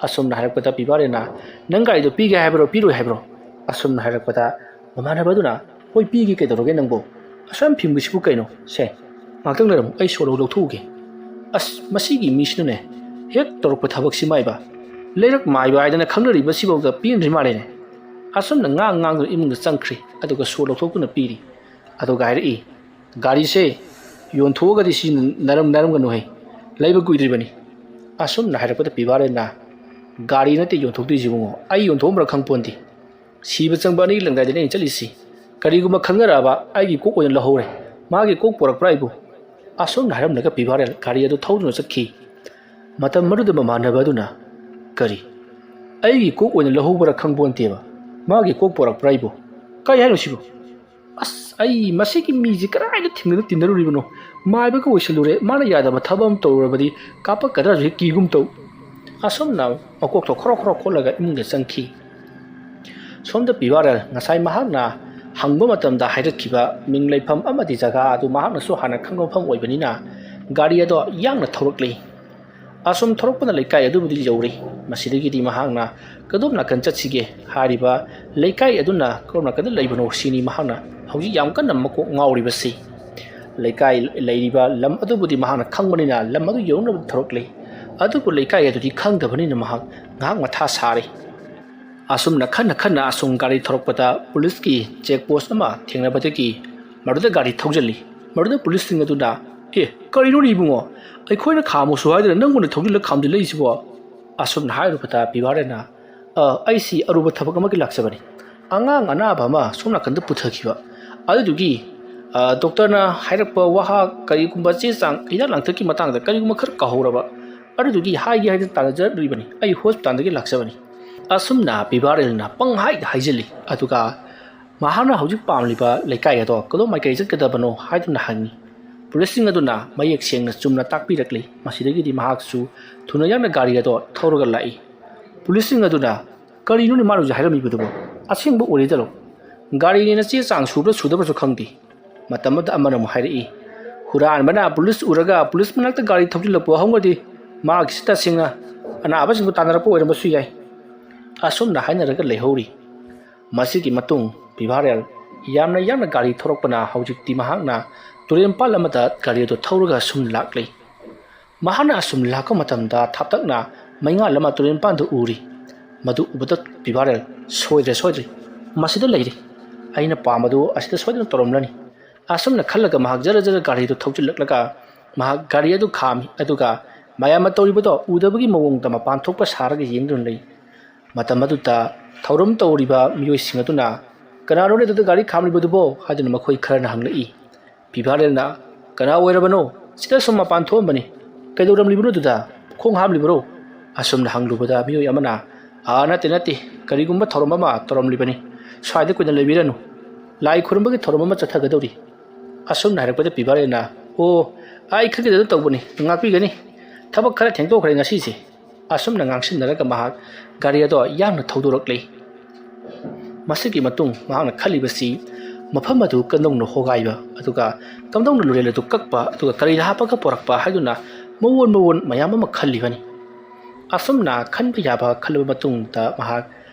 ꯑꯁꯨꯝꯅ ꯍꯥꯏꯔꯛꯄꯗ ꯄꯤꯕꯥꯔꯦꯟꯅ, "ꯅꯪ ꯒꯥꯔꯤꯗꯣ ꯄꯤꯒꯦ ꯍꯥꯏꯕ꯭ꯔꯣ, ꯄꯤꯔꯣꯏ ꯍꯥꯏꯕ꯭ꯔꯣ?" ꯑꯁꯨꯝꯅ ꯍꯥꯏꯔꯛꯄꯗ ꯃꯃꯥꯟꯅꯕ ꯑꯗꯨꯅ, "ꯍꯣꯏ, ꯄꯤꯒꯦ, ꯀꯩꯗꯧꯔꯒꯦ ꯅꯪꯕꯣ? ꯑꯁꯨꯛ ꯌꯥꯝ ꯐꯤꯡꯕꯁꯤꯕꯨ ꯀꯩꯅꯣ? ꯁꯦ, ꯉꯥꯛꯇꯪ ꯂꯩꯔꯝꯃꯨ, ꯑꯩ ꯁꯣ ꯂꯧ-, ꯂꯧꯊꯣꯛꯎꯒꯦ꯫ ꯑꯁ, ꯃꯁꯤꯒꯤ ꯃꯤꯁꯤꯅꯅꯦ, ꯍꯦꯛ ꯇꯧꯔꯛꯄ ꯊꯕꯛꯁꯤ ꯃꯥꯏꯕ, ꯂꯩꯔꯛ ꯃꯥꯏꯕ ꯍꯥꯏꯗꯅ ꯈꯪꯅꯔꯤꯕꯁꯤꯐꯥꯎꯗ ꯄꯤꯅꯗ꯭ꯔꯤ ꯃꯥꯜꯂꯦꯅꯦ꯫" ꯑꯁꯨꯝꯅ ꯉꯥꯡ ꯉꯥꯡꯗꯨꯅ ꯏꯃꯨꯡꯗ ꯆꯪꯈ꯭ꯔꯤ꯫ ꯑꯗꯨꯒ ꯁꯣ ꯂꯧꯊꯣꯛꯇꯨꯅ ꯄꯤꯔꯤ꯫ ꯑꯗꯨꯒ ꯍꯥꯏꯔꯛꯏ, "ꯒꯥꯔꯤꯁꯦ ꯌꯣꯟꯊꯣꯛꯑꯒꯗꯤ ꯁꯤ ꯅꯔꯝ-, ꯅꯔꯝꯒꯅꯨꯍꯦ꯫ ꯂꯩꯕ ꯀꯨꯏꯗ꯭ꯔꯤꯕꯅꯤ꯫" ꯑꯁꯨꯝꯅ ꯍꯥꯏꯔꯛꯄꯗ ꯄꯤꯕꯥꯔꯦꯟꯅ, "ꯒꯥꯔꯤ ꯅꯠꯇꯦ ꯌꯣꯟꯊꯣꯛꯇꯣꯏꯁꯤ ꯏꯕꯨꯡꯉꯣ, ꯑꯩ ꯌꯣꯟꯊꯣꯛꯑꯝꯕ꯭ꯔꯥ ꯈꯪꯄꯣꯟꯗꯦ꯫ ꯁꯤꯕ ꯆꯪꯕ ꯑꯅꯤꯒꯤ ꯂꯪꯗꯥꯏꯗꯅꯤ ꯑꯩꯅ ꯆꯠꯂꯤꯁꯤ꯫ ꯀꯔꯤꯒꯨꯝꯕ ꯈꯪꯅꯔꯛꯑꯕ ꯑꯩꯒꯤ ꯀꯣꯛ ꯑꯣꯏꯅ ꯂꯧꯍꯧꯔꯦ꯫ ꯃꯥꯒꯤ ꯀꯣꯛ ꯄꯣꯔꯛꯄ꯭ꯔꯥ ꯑꯩꯕꯨ?" ꯑꯁꯨꯝꯅ ꯍꯥꯏꯔꯝꯂꯒ ꯄꯤꯕꯥꯔꯦꯟ ꯒꯥꯔꯤ ꯑꯗꯨ ꯊꯧꯗꯨꯅ ꯆꯠꯈꯤ꯫ ꯃꯇꯝ ꯑꯗꯨꯗ ꯃꯃꯥꯟꯅꯕ ꯑꯗꯨꯅ, "ꯀꯔꯤ? ꯑꯩꯒꯤ ꯀꯣꯛ ꯑꯣꯏꯅ ꯂꯧꯍꯧꯕ꯭ꯔꯥ ꯈꯪꯄꯣꯟꯇꯦꯕ꯫ ꯃꯥꯒꯤ ꯀꯣꯛ ꯄꯣꯔꯛꯄ꯭ꯔꯥ ꯑꯩꯕꯨ? ꯀꯔꯤ ꯍꯥꯏꯅꯣ ꯁꯤꯕꯨ? ꯑꯁ, ꯑꯩ ꯃꯁꯤꯒꯤ ꯃꯤꯁꯤ ꯀꯗꯥꯏꯗ ꯊꯦꯡꯅꯗꯨꯅ ꯇꯤꯟꯅꯔꯨꯔꯤꯕꯅꯣ? ꯃꯥꯏꯕꯒ ꯑꯣꯏꯁꯜꯂꯨꯔꯦ, ꯃꯥꯅ ꯌꯥꯗꯕ ꯊꯕꯛ ꯑꯃ ꯇꯧꯔꯨꯔꯕꯗꯤ ꯀꯥꯞꯄꯛꯀꯗ꯭ꯔꯥꯁꯨ ꯍꯦꯛ ꯀꯤꯒꯨꯝ ꯇꯧ꯫" ꯑꯁꯨꯝꯅ ꯃꯀꯣꯛꯇꯣ ꯈꯣꯔꯣ ꯈꯣꯔꯣ ꯈꯣꯠꯂꯒ ꯏꯃꯨꯡꯗ ꯆꯪꯈꯤ꯫ ꯁꯣꯝꯗ ꯄꯤꯕꯥꯔꯦꯜ ꯉꯁꯥꯏ ꯃꯍꯥꯛꯅ ꯍꯪꯕ ꯃꯇꯝꯗ ꯍꯥꯏꯔꯛꯈꯤꯕ ꯃꯤꯡ ꯂꯩꯐꯝ ꯑꯃꯗꯤ ꯖꯒꯥ ꯑꯗꯨ ꯃꯍꯥꯛꯅꯁꯨ ꯍꯥꯟꯅ ꯈꯪꯕ ꯃꯐꯝ ꯑꯣꯏꯕꯅꯤꯅ ꯒꯥꯔꯤ ꯑꯗꯣ ꯌꯥꯡꯅ ꯊꯧꯔꯛꯂꯤ꯫ ꯑꯁꯨꯝ ꯊꯧꯔꯛꯄꯅ ꯂꯩꯀꯥꯏ ꯑꯗꯨꯕꯨꯗꯤ ꯌꯧꯔꯦ꯫ ꯃꯁꯤꯗꯒꯤꯗꯤ ꯃꯍꯥꯛꯅ ꯀꯗꯣꯝ ꯅꯥꯀꯟ ꯆꯠꯁꯤꯒꯦ ꯍꯥꯏꯔꯤꯕ ꯂꯩꯀꯥꯏ ꯑꯗꯨꯅ ꯀꯔꯣꯝ ꯅꯥꯀꯟꯗ ꯂꯩꯕꯅꯣ ꯁꯤꯅꯤ ꯃꯍꯥꯛꯅ ꯍꯧꯖꯤꯛ ꯌꯥꯝ ꯀꯟꯅ ꯃꯀꯣꯛ ꯉꯥꯎꯔꯤꯕꯁꯤ꯫ ꯂꯩꯀꯥꯏ ꯂꯩꯔꯤꯕ ꯂꯝ ꯑꯗꯨꯕꯨꯗꯤ ꯃꯍꯥꯛꯅ ꯈꯪꯕꯅꯤꯅ ꯂꯝ ꯑꯗꯨ ꯌꯧꯅꯕ ꯊꯧꯔꯛꯂꯤ꯫ ꯑꯗꯨꯕꯨ ꯂꯩꯀꯥꯏ ꯑꯗꯨꯗꯤ ꯈꯪꯗꯕꯅꯤꯅ ꯃꯍꯥꯛ ꯉꯥꯏꯍꯥꯛ ꯃꯊꯥ ꯁꯥꯔꯤ꯫ ꯑꯁꯨꯝꯅ ꯈꯟꯅ ꯈꯟꯅ ꯑꯁꯨꯝ ꯒꯥꯔꯤ ꯊꯧꯔꯛꯄꯗ ꯄꯨꯂꯤꯁꯀꯤ ꯆꯦꯛ ꯄꯣꯁ ꯑꯃ ꯊꯦꯡꯅꯕꯗꯒꯤ ꯃꯗꯨꯗ ꯒꯥꯔꯤ ꯊꯧꯖꯤꯜꯂꯤ꯫ ꯃꯗꯨꯗ ꯄꯨꯂꯤꯁꯁꯤꯡ ꯑꯗꯨꯅ, "ꯑꯦ, ꯀꯔꯤꯅꯣꯅꯦ ꯏꯕꯨꯡꯉꯣ? ꯑꯩꯈꯣꯏꯅ ꯈꯥꯝꯃꯨꯁꯨ ꯍꯥꯏꯗꯅ ꯅꯪꯕꯨꯅ ꯊꯧꯖꯤꯜꯂ ꯈꯥꯝꯖꯤꯜꯂꯛꯏꯁꯤꯕꯣ?" ꯑꯁꯨꯝꯅ ꯍꯥꯏꯔꯨꯕꯗ ꯄꯤꯕꯥꯔꯦꯟꯅ, "ꯑ, ꯑꯩꯁꯤ ꯑꯔꯨꯕ ꯊꯕꯛ ꯑꯃꯒꯤ ꯂꯥꯛꯆꯕꯅꯤ꯫ ꯑꯉꯥꯡ ꯑꯅꯥꯕ ꯑꯃ ꯁꯣꯝ ꯅꯥꯀꯟꯗ ꯄꯨꯊꯈꯤꯕ꯫ ꯑꯗꯨꯗꯨꯒꯤ, ꯑ, ꯗꯣꯛꯇꯔꯅ ꯍꯥꯏꯔꯛꯄ ꯋꯥꯍꯥ, ꯀꯔꯤꯒꯨꯝꯕ ꯆꯦ ꯆꯥꯡ, ꯍꯤꯗꯥꯛ ꯂꯥꯡꯊꯛꯀꯤ ꯃꯇꯥꯡꯗ ꯀꯔꯤꯒꯨꯝꯕ ꯈꯔ ꯀꯥꯎꯍꯧꯔꯕ꯫ ꯑꯗꯨꯗꯨꯒꯤ ꯍꯥꯏꯒꯦ ꯍꯥꯏꯗꯅ ꯇꯥꯟꯅꯖꯔꯨꯔꯤꯕꯅꯤ꯫ ꯑꯩ ꯍꯣꯁꯄꯤꯇꯥꯜꯗꯒꯤ ꯂꯥꯛꯆꯕꯅꯤ꯫" ꯑꯁꯨꯝꯅ ꯄꯤꯕꯥꯔꯦꯜꯅ ꯄꯪꯍꯥꯏꯗ ꯍꯥꯏꯖꯤꯜꯂꯤ꯫ ꯑꯗꯨꯒ ꯃꯍꯥꯛꯅ ꯍꯧꯖꯤꯛ ꯄꯥꯝꯂꯤꯕ ꯂꯩꯀꯥꯏ ꯑꯗꯣ ꯀꯗꯣꯝ ꯃꯥꯏꯀꯩ ꯆꯠꯀꯗꯕꯅꯣ ꯍꯥꯏꯗꯨꯅ ꯍꯪꯉꯤ꯫ ꯄꯨꯂꯤꯁꯁꯤꯡ ꯑꯗꯨꯅ ꯃꯌꯦꯛ ꯁꯦꯡꯅ ꯆꯨꯝꯅ ꯇꯥꯛꯄꯤꯔꯛꯂꯤ꯫ ꯃꯁꯤꯗꯒꯤꯗꯤ ꯃꯍꯥꯛꯁꯨ ꯊꯨꯅ ꯌꯥꯡꯅ ꯒꯥꯔꯤ ꯑꯗꯣ ꯊꯧꯔꯒ ꯂꯥꯛꯏ꯫ ꯄꯨꯂꯤꯁꯁꯤꯡ ꯑꯗꯨꯅ, "ꯀꯔꯤꯅꯣꯅꯦ ꯃꯥꯅ ꯍꯧꯖꯤꯛ ꯍꯥꯏꯔꯝꯃꯤꯕꯗꯨꯕꯣ? ꯑꯁꯦꯡꯕ ꯑꯣꯏꯔꯤꯖꯥꯠꯂꯣ? ꯒꯥꯔꯤꯅꯦꯅ ꯆꯦ ꯆꯥꯡ ꯁꯨꯕ꯭ꯔꯥ ꯁꯨꯗꯕ꯭ꯔꯥꯁꯨ ꯈꯪꯗꯦ꯫" ꯃꯇꯝ ꯑꯗꯨꯗ ꯑꯃꯅ ꯑꯃꯨꯛ ꯍꯥꯏꯔꯛꯏ, "ꯍꯨꯔꯥꯟꯕꯅ ꯄꯨꯂꯤꯁ ꯎꯔꯒ ꯄꯨꯂꯤꯁ ꯃꯅꯥꯛꯇ ꯒꯥꯔꯤ ꯊꯧꯖꯤꯜꯂꯛꯄ ꯍꯧꯅꯗꯦ꯫ ꯃꯥꯒꯤꯁꯤ ꯇꯁꯦꯡꯅ ꯑꯅꯥꯕꯁꯤꯡꯕꯨ ꯇꯥꯟꯅꯔꯛꯄ ꯑꯣꯏꯔꯝꯕꯁꯨ ꯌꯥꯏ꯫ ꯑꯁꯨꯝꯅ ꯍꯥꯏꯅꯔꯒ ꯂꯩꯍꯧꯔꯤ꯫ ꯃꯁꯤꯒꯤ ꯃꯇꯨꯡ ꯚꯤꯚꯥꯔꯦꯜ ꯌꯥꯝꯅ ꯌꯥꯡꯅ ꯒꯥꯔꯤ ꯊꯧꯔꯛꯄꯅ ꯍꯧꯖꯤꯛꯇꯤ ꯃꯍꯥꯛꯅ ꯇꯨꯔꯦꯟ ꯃꯄꯥꯜ ꯑꯃꯗ ꯒꯥꯔꯤ ꯑꯗꯨ ꯊꯧꯔꯒ ꯁꯨꯝ ꯂꯥꯛꯂꯤ꯫ ꯃꯍꯥꯛꯅ ꯑꯁꯨꯝ ꯂꯥꯛꯄ ꯃꯇꯝꯗ ꯊꯥꯞꯇꯛꯅ ꯃꯩꯉꯥꯜ ꯑꯃ ꯇꯨꯔꯦꯟ ꯃꯄꯥꯟꯗ ꯎꯔꯤ꯫ ꯃꯗꯨ ꯎꯕꯗ ꯚꯤꯚꯥꯔꯦꯜ ꯁꯣꯏꯗ꯭ꯔꯦ ꯁꯣꯏꯗ꯭ꯔꯦ, ꯃꯁꯤꯗ ꯂꯩꯔꯦ꯫ ꯑꯩꯅ ꯄꯥꯝꯕꯗꯨ ꯑꯁꯤꯗ ꯁꯣꯏꯗꯅ ꯇꯧꯔꯝꯂꯅꯤ꯫ ꯑꯁꯨꯝꯅ ꯈꯜꯂꯒ ꯃꯍꯥꯛ ꯖꯔ ꯖꯔ ꯒꯥꯔꯤꯗꯨ ꯊꯧꯖꯤꯜꯂꯛꯂꯒ ꯃꯍꯥꯛ ꯒꯥꯔꯤ ꯑꯗꯨ ꯈꯥꯝꯃꯤ꯫ ꯑꯗꯨꯒ ꯃꯌꯥꯝꯅ ꯇꯧꯔꯤꯕꯗꯣ ꯎꯗꯕꯒꯤ ꯃꯑꯣꯡꯗ ꯃꯄꯥꯟ ꯊꯣꯛꯄ ꯁꯥꯔꯒ ꯌꯦꯡꯗꯨꯅ ꯂꯩ꯫ ꯃꯇꯝ ꯑꯗꯨꯗ ꯊꯧꯔꯝ ꯇꯧꯔꯤꯕ ꯃꯤꯑꯣꯏꯁꯤꯡ ꯑꯗꯨꯅ "ꯀꯅꯥꯅꯣꯅꯦ ꯑꯗꯨꯗ ꯒꯥꯔꯤ ꯈꯥꯝꯂꯤꯕꯗꯨꯕꯣ?" ꯍꯥꯏꯗꯨꯅ ꯃꯈꯣꯏ ꯈꯔꯅ ꯍꯪꯂꯛꯏ꯫ ꯚꯤꯚꯥꯔꯦꯜꯅ "ꯀꯅꯥ ꯑꯣꯏꯔꯕꯅꯣ? ꯁꯤꯗ ꯁꯨꯝ ꯃꯄꯥꯟ ꯊꯣꯛꯑꯝꯕꯅꯤ꯫ ꯀꯩꯗꯧꯔꯝꯂꯤꯕꯅꯣ ꯑꯗꯨꯗ? ꯈꯣꯡ ꯍꯥꯝꯂꯤꯕꯔꯣ?" ꯑꯁꯨꯝꯅ ꯍꯪꯂꯨꯕꯗ ꯃꯤꯑꯣꯏ ꯑꯃꯅ "ꯑꯥ, ꯅꯠꯇꯦ, ꯅꯠꯇꯦ, ꯀꯔꯤꯒꯨꯝꯕ ꯊꯧꯔꯝ ꯑꯃ ꯇꯧꯔꯝꯂꯤꯕꯅꯤ꯫ ꯁ꯭ꯋꯥꯏꯗ ꯀꯨꯏꯅ ꯂꯩꯕꯤꯔꯅꯨ꯫ ꯂꯥꯏ ꯈꯨꯔꯨꯝꯕꯒꯤ ꯊꯧꯔꯝ ꯑꯃ ꯆꯠꯊꯒꯗꯧꯔꯤ꯫" ꯑꯁꯨꯝꯅ ꯍꯥꯏꯔꯛꯄꯗ ꯚꯤꯚꯥꯔꯦꯜꯅ "ꯑꯣ, ꯑꯩ ꯈꯪꯈꯤꯗꯅ ꯇꯧꯕꯅꯤ, ꯉꯥꯛꯄꯤꯒꯅꯤ꯫ ꯊꯕꯛ ꯈꯔ ꯊꯦꯡꯗꯣꯛꯈ꯭ꯔꯦ ꯉꯁꯤꯁꯦ꯫" ꯑꯁꯨꯝꯅ ꯉꯥꯡꯁꯤꯟꯅꯔꯒ ꯃꯍꯥꯛ ꯒꯥꯔꯤ ꯑꯗꯣ ꯌꯥꯡꯅ ꯊꯧꯗꯣꯔꯛꯂꯤ꯫ ꯃꯁꯤꯒꯤ ꯃꯇꯨꯡ ꯃꯍꯥꯛꯅ ꯈꯜꯂꯤꯕꯁꯤ ꯃꯐꯝ ꯑꯗꯨ ꯀꯝꯗꯧꯅ ꯍꯣꯒꯥꯏꯕ, ꯑꯗꯨꯒ ꯀꯝꯗꯧꯅ ꯂꯨꯔꯦꯜ ꯑꯗꯨ ꯀꯛꯄ, ꯑꯗꯨꯒ ꯀꯔꯤꯗ ꯍꯥꯞꯄꯒ ꯄꯣꯔꯛꯄ ꯍꯥꯏꯗꯨꯅ ꯃꯑꯣꯟ ꯃꯑꯣꯟ ꯃꯌꯥꯝ ꯑꯃ ꯈꯜꯂꯤꯕꯅꯤ꯫ ꯑꯁꯨꯝꯅ ꯈꯟꯕ ꯌꯥꯕ ꯈꯜꯂꯕ ꯃꯇꯨꯡꯗ ꯃꯍꯥꯛ